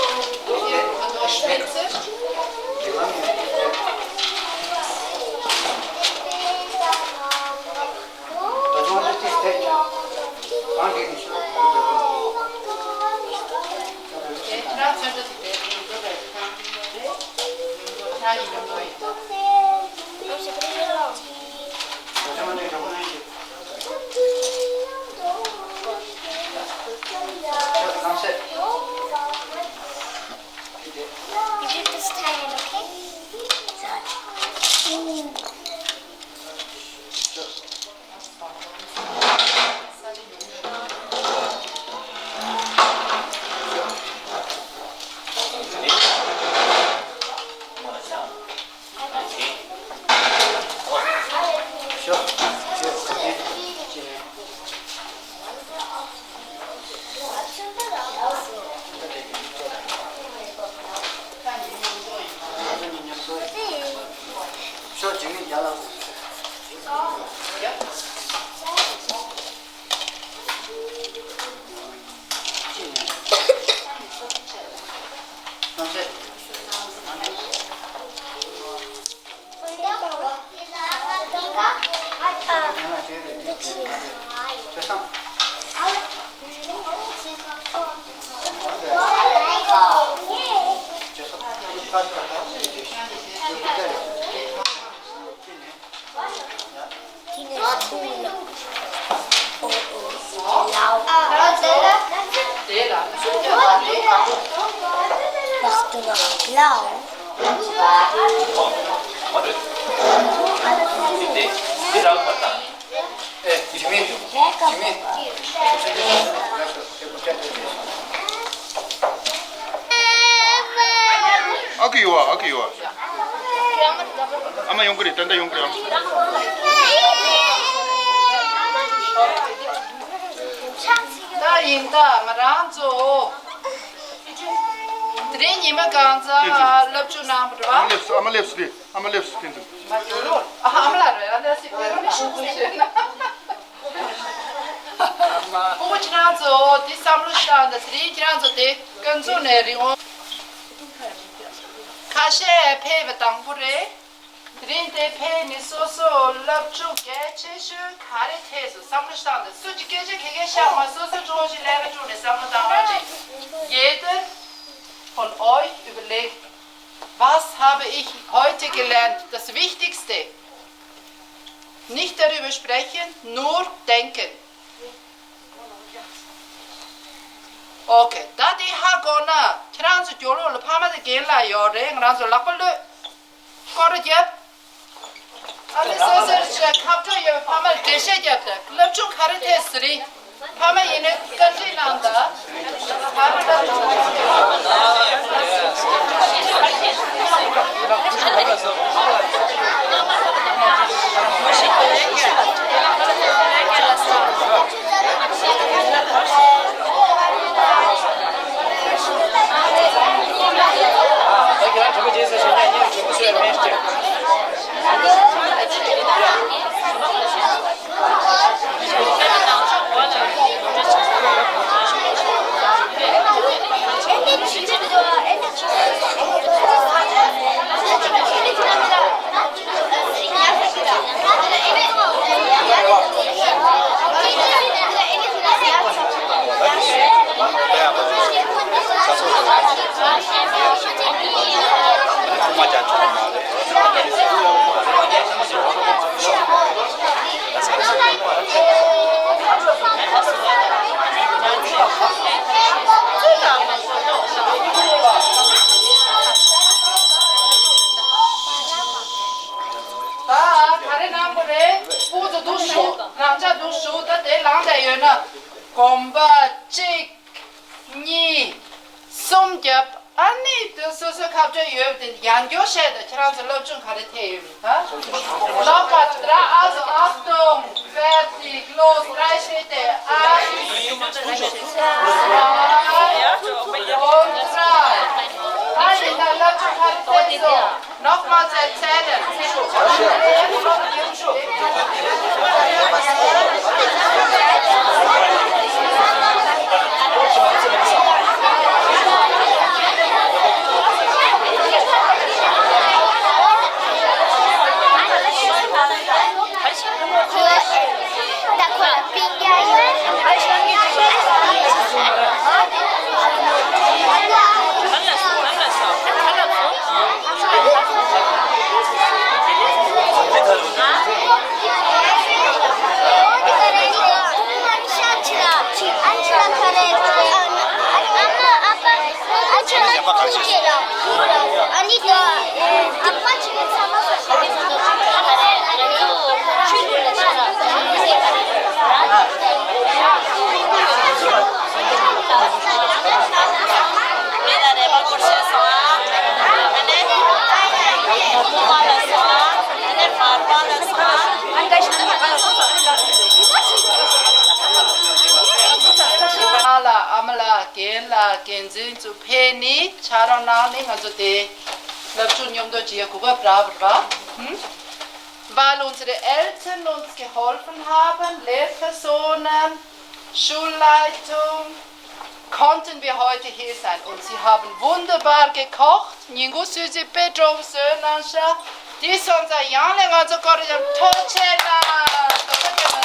You have to stand, okay? ཨ་ཁུ་ཡོད་ཨ། ཨ་ཁུ་ཡོད་ཨ། ཨ་མ་ཡོང་གི་རེད། ད་ལྟ་ཡོང་གི་རེད། ད་ཡིན་ད་ང་རང་ཚོ། དེ་རིང་ཉི་མ་གང་ཚ་སློབ་སྦྱོང་གནང་བ་རེད་བ། ཨ་མ་སླེབས་སོང་། ཨ་མ་སླེབས་སོང་། ཨ་མ་སླེབས་སོང་། ཕན་ཚུན། མ་གྱུར་རོགས། ཨ་ཨ་མ་ལགས་རེད། ཨ་ལགས་སི་བེ་རོ་ནི་ཤུགས་ཆེ་ན། ཕྲུ་གུ་ཁྱེད་རང་ཚོ་འདི་བསམ་བློ་བཏང་དང་། དེ་རིང་ཁྱེད་རང་ཚོ་དེ་ཀུན་སློང་ནས་རིང་འོང་། ཁ་ཤས་ཕེབས་པ་དང་པོ་རེད། དེ་རིང་དེ་ཕེབས་ནས་སོ་སོ་སློབ་སྦྱོང་གལ་ཆེ་ཤོས་ག་རེ་ཐད་སོ་བསམ་བློ་བཏང་དང་། སུ་གཅིག་སྐད་ཆ་ག་གེ་བཤད་མ། སོ་སོ་གྲོངས་ཤིག་ལས་ཀ་བཅུག་ནས་བསམ་བློ་བཏང་རོགས་བྱེད། Jeder von euch überlegt, was habe ich heute gelernt? Das Wichtigste. Nicht darüber sprechen, nur denken. Okay, ད་དེ་ཧ་གོ་ན་ཁྱེད་རང་ཚོ་རྒྱབ་ལོགས་ལ་ཕ་མ་དང་རྒན་ལགས་ཡོད་རེད། ང་རང་ཚོ་ལག་པ་གློད། སྐོར་ར་རྒྱབ། ཨ་ནི་སོ་སོར་ཁ་བྲལ་ཡོད། ཕ་མར་འགྲེལ་བཤད་རྒྱབ་དང་། སློབ་སྦྱོང་ག་རེ་ཐད་ཟེར་རེད། ཕ་མ་ཡིན་ན་བཀའ་འདྲི་གནང་དང་། ད་ག་རེ་གནང་དགོས་རེད། ཕྲུ་གུ་ཚོ་འདུག་བཞུགས། རང་ཅག་འདུག་བཞུགས། ད་དེ་ལངས་བསྡད་ཡོད་ན། གོམ་པ་གཅིག་གཉིས། གསུམ་རྒྱབ། ཨ་ནི་དེ་སོ་སོའི་ཁ་བྲལ་ཡོད་པ་དེ་ཡང་བསྐྱར་བཤད་དང་། ཁྱེད་རང་ཚོ་སློབ་སྦྱོང་ག་རེ་ཐད་ཡོད་མེད་ད། Noch mal drei, also Achtung, fertig, los, drei Schritte, eins, zwei und drei. ཨ་ནི་ད་སློབ་སྦྱོང་ག་རེ་ཐད་སོང་། Nochmal zählen. ཨ་ནི་ད་ཨ་ཕ་ཆེ་ཚང་མ་སོ་སོ་རེ་ཚང་མ་ཆུ་ལུད་ལ་ཆ་ར། ངེད་ལ་རེ་བ་སྐོར་ཤེས་སོང་ཨ། ཨ་ནི་ཁོ་མ་ལ་སོང་ཨ། ཨ་ནི་མར་པ་ལ་སོང་ཨ། ཨ་ལ་ཨ་མ་ལ་རྒན་ལ་འགན་འཛིན་ཚོ་ཕེབས་ནི་ཆ་རོགས་གནང་ནི་ང་ཚོ་དེ་སློབ་ཕྲུག་མཉམ་དུ་བྱེད་གོ་སྐབས་རག་པ་རེད་པ། Hm? Weil unsere Eltern uns geholfen haben, Lehrpersonen, Schulleitung, konnten wir heute hier sein. Und sie haben wunderbar gekocht. ཉིན་གུང་གསོལ་ཚིགས་དཔེ་སྤྲོ་པོ་བཟོས་གནང་ཤག་དེ་སོང་ཙང་ཡང་ནས་ང་ཚོ་སྐོར་ཡང་ཐུགས་རྗེ་གནང་། ཐུགས་རྗེ་གནང་།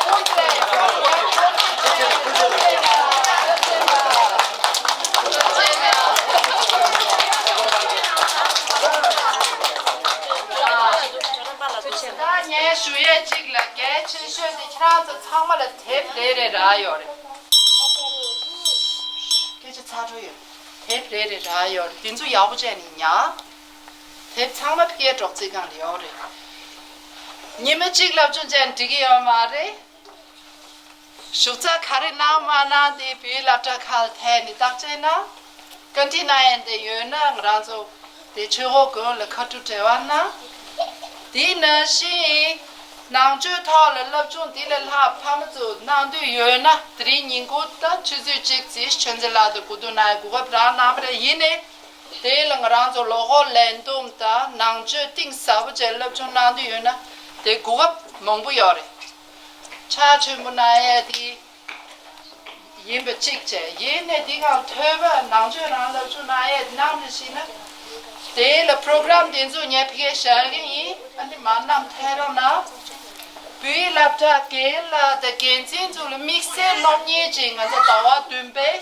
ཐུགས་རྗེ་གནང་། ཐུགས་རྗེ་གནང་། ད་ངས་ཞུ་ཡས་གཅིག་ལ་གལ་ཆེ་ཤོས་དེ་ཁྱེད་རང་ཚོ་ཚང་མ་ལ་དེབ་རེ་རེ་རག་ཡོད་རེད། སྐད་ཆ་ཚ་དྲོ་ཡོད། དེབ་རེ་རེ་རག་ཡོད་རེད། དེ་ཚོ་ཡག་པོ་བྱས་ནས་ཉར། དེབ་ཚང་མ་ཕ་གིའི་སྒྲོག་ཙེ་སྒང་ལ་ཡོད་རེད། ཉི་མ་གཅིག་སློབ་སྦྱོང་བྱས་ན་འགྲིག་གི་ཡོད་མ་རེད། ཞུགས་ཚགས་ག་རེ་གནང་མ་གནང་དེ་བོད་ཡིག་སློབ་གྲྭ་ཁག་ལ་ཐད་ནས་བརྟག་དཔྱད་གནང་། བཀའ་འདྲི་གནང་ཡས་དེ་ཡོད་ན་ང་རང་ཚོ་དེ་ཆོས་འཁོར་དགོན་ལ་ཁ་ཐུག་འབྲེལ་བ་གནང་། དེ་ནང་བཞིན་ནང་ཆོས་ཐོག་ལ་སློབ་སྦྱོང་དེ་ལས་ལྷག་ཕ་མ་ཚོ་གནང་འདོད་ཡོད་ན་དེ་རིང་ཉིན་གུང་དང་ཆུ་ཚོད་གཅིག་ཙམ་ཆོས་འཛིན་ལགས་དང་གོ་བསྡུར་གནང་ཡས་གོ་སྐབས་རག་གནང་བ་རེད། ཡིན་ནའི་དེ་ལ་ང་རང་ཚོ་ལོ་འཁོར་ལས་བསྡོམས་དང་ནང་ཆོས་གཏིང་ཟབ་པོ་བྱས་སློབ་སྦྱོང་གནང་འདོད་ཡོད་ན་དེ་གོ་སྐབས་མང་པོ་ཡོད་རེད། ཕྱག་མཆོད་འབུལ་གནང་ཡས་དེ་ཡིན་པ་གཅིག་བྱས། ཡིན་ནའི་འདི་གང་ཐོས་པ་ནང་ཆོས་རང་སློབ་སྦྱོང་གནང་ཡས་གནང་མི་ཤེས་ན། དེ་ལ་པྲོ་གྲམ་དེ་ཚོ་ངས་ཕ་གིར་བཞག་གི་ཡིན། ཨ་ནི་མ་གནང་ཐད་རོགས་གནང་། བོད་ཡིག་སློབ་གྲྭ་རྒན་ལགས་དང་འགན་འཛིན་ཚོ་ལ་དམིགས་བསལ་སློབ་གཉེར་ཅིག་ང་ཚོ་ཟླ་བ་བདུན་པའི་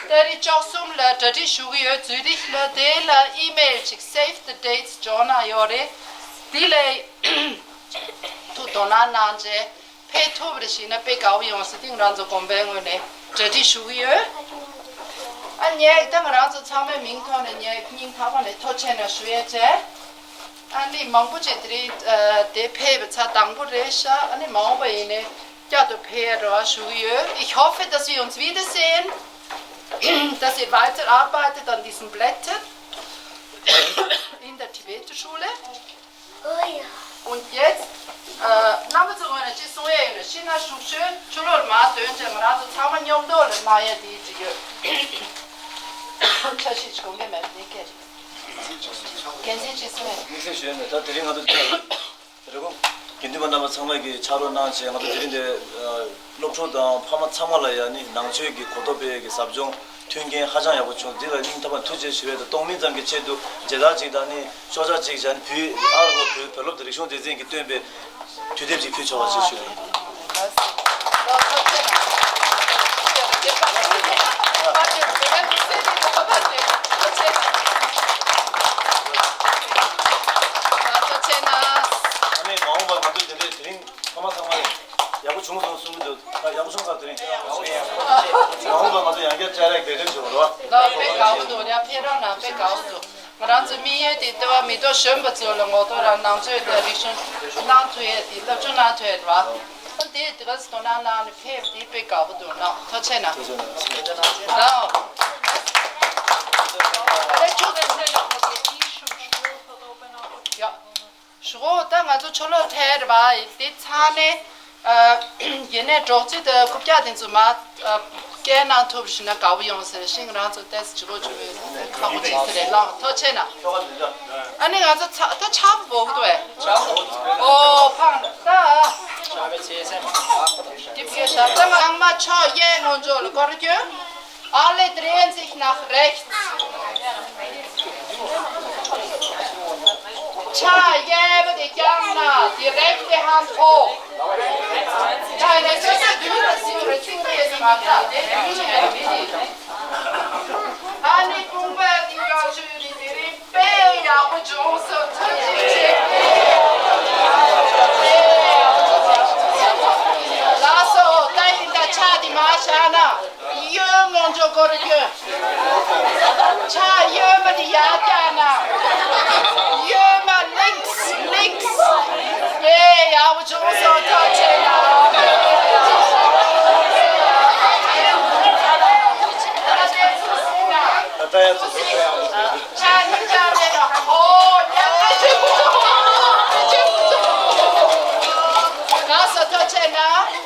ཏ་རིག་བཅུ་གསུམ་ལ་གྲ་སྒྲིག་ཞུ་གི་ཡོད། ཛུ་རིག་ལ་དེ་ལ་ཨི་མེལ་ཅིག་save the dates འབྱོར་གནང་ཡོད་རེད། དེ་ལ་ཐུགས་དོ་སྣང་གནང་བྱས། ཕེབས་ཐུབ་རེ་ཞིག་ན་དཔེ་དགའ་བོ་ཡོང་སྲིད། དེང་རང་ཚོ་དགོན་པའི་ངོས་ནས་གྲ་སྒྲིག་ཞུ་གི་ཡོད། ཨ་ངས་ད་ང་རང་ཚོ་ཚང་མའི་མིང་ཐོག་ནས་ངས་སྙིང་ཐག་པ་ནས་ཐུགས་རྗེ་ཆེ་ཞུ་ཡས་བྱས། ཨ་ནི་མང་པོ་ཅིག་དེ་རིང་ཨ་དེ་ཕེབས་པའི་ཚར་དང་པོ་རེད་ཤག་ཨ་ནི་མ་འོངས་པ་ཡིན་ནའི་བསྐྱར་དུ་ཕེབས་ཡས་རེ་བ་ཞུ་གི་ཡོད། Ich hoffe, dass wir uns wiedersehen, dass ihr weiterarbeitet an diesen Blättern in der Tibeter Schule. Und jetzt, ཨ་རྣམ་པ་ཚོ་ངོས་ནས་ཅི་གསུང་ཡས་ཡོད་ན་ཤི་ན་ཤུགས་ཤོས་ཆུ་ལོར་མ་འདོན་བྱས་ང་རང་ཚོ་ཚང་མ་མཉམ་དུ་ལ་གནང་ཡས་དེ་ཅིག་ཡོད། འཆར་གཞི་ཅིག་དགོངས་འགལ་མེད་པ་དེ་སྐད་རེད། འགན་འཛིན་ཅི་གསུང་ཡས། དམིགས་བསལ་ཞུ་ཡས་མེད། ད་དེ་རིང་ང་ཚོ་རེ་སྐུལ་དགེ་འདུན་པ་རྣམ་པ་ཚང་མ་གིས་ཕྱག་རོགས་གནང་བྱས་ང་ཚོ་དེ་རིང་འདིར་ཨ་སློབ་ཕྲུག་དང་ཕ་མ་ཚང་མ་ལ་ཡང་ནི་ནང་ཆོས་ཀྱི་གོ་རྟོགས་སྤེལ་ཡས་ཀྱི་ཟབ་སྦྱོང་མཐུན་རྐྱེན་ཧ་ཅང་ཡག་པོ་བྱུང་། འདི་ལ་སྙིང་ཐག་པ་ཐུགས་རྗེ་ཆེ་ཞུ་ཡས་དང་། གཏོང་མི་ཙམ་གྱི་ཆེད་དུ་མཇལ་དར་ཅིག་དང་ནི་ཤོག་བྱང་ཅིག་བཞག་ནས་བོད་ཨ་རོ་བོད་བོད་སློབ་དང་རིག་གཞུང་སྡེ་ཚན་གྱིས་བཏོན་པའི་དུས་དེབ་ཅིག་ཕུལ་ཆོག་པ་ཞེས་ཞུ་རྒྱུ་ཡིན། ཨ་ནི་མ་འོངས་པར་ང་ཚོས་དེ་འདྲའི་དེ་རིང་ཕ་མ་ཚང་མ་ཡག་པོ་བྱུང་སོང་གསུང་གི་འདུག་ཡག་པོ་བྱུང་ས་དེ་རིང་མ་འོངས་པར་ང་ཚོ་ཡང་བསྐྱར་བཅར་ཡག་འབད་བརྩོན་བྱེད་དགོས་རེད་བ། ལགས་དཔེ་དགའ་བོ་འདུག་ཡ་ཕེབས་རོགས་གནང་། དཔེ་དགའ་བོ་འདུག་ང་རང་ཚོའི་དམིགས་ཡུལ་དེ་ལྟ་བ་མི་ཐོག་གཞོན་པ་ཚོ་ལ་ངོ་ཐོག་རང་ནང་ཆོས་དང་རིག་གཞུང་གནང་ཐུབ་ཡས་དེ་སློབ་སྦྱོང་གནང་ཐུབ་ཡས་རེད་བ། ཨ་དེ་དེ་ག་ཚོད་དོ་སྣང་གནང་ནས་ཕེབས་དེ་དཔེ་དགའ་བོ་འདུག་གནང་། ཐུགས་རྗེ་ཆེ་གནང་། ལགས། ཨ་ལས་ཆོག་ཡ། ཞུ་གོ་ད་ང་ཚོ་ཆོ་ལོ་ཐལ་རེད་བ། དེ་ཚང་ནས་ཨ་ཡིན་ནའི་སྒྲོག་ཙེ་དང་རྐུབ་བཀྱག་དེ་ཚོ་མ་ཨ་སྐྱེལ་གནང་ཐུབ་ཞིག་ན་དགའ་བོ་ཡོང་ཟེར་ཤིང་རང་ཚོ་ཏེས་ཇི་གོ་ཇི་བོས་ཁག་པོ་ཅིག་ཟེར་རེད་ལགས། ཐུགས་རྗེ་ཆེ་གནང་། ཨ་ནི་ང་ཚོ་ཚ་ད་ཆབ་བོག་ཏོ་ཨེ། ཨོ་ཕང་ད། དེ་བྱས་ཤག་ད་ང་ཨང་མ་ཆོ་ཡའི་ངོ་ཇོ་ལ་སྐོར་སྐྱོན། Alle drehen sich nach rechts. Cha, gebe die Jana die rechte Hand hoch. Nein, das ist der Dürre, sie rezipiert die Mata. Ani kumba di ga churi diri pe ya ko jo so thaji che. Laso ta in da cha di ma cha na. Yo mo འཇོག་དགོས་རེད་ཁྱོད། ཆ་གཡོན་མ་དེ་ཡར་བཀྱག་ན། གཡོན་མ་links, links. ཨེ་ཡག་པོ་བྱུང་སོང་། ཐུགས་རྗེ་ཆེ་ལ། ད་ལྟ་ཡ་ཚོ་ཚོ་ཡ། ཆ་གཉིས་ཆ་རེ་ལ། ཨོ་ཡ། ཨ་ཅེ་པུ་ཅོ། ཨ་ཅེ་པུ་ཅོ། ལགས་སོ། ཐུགས་རྗེ་ཆེ་ལ།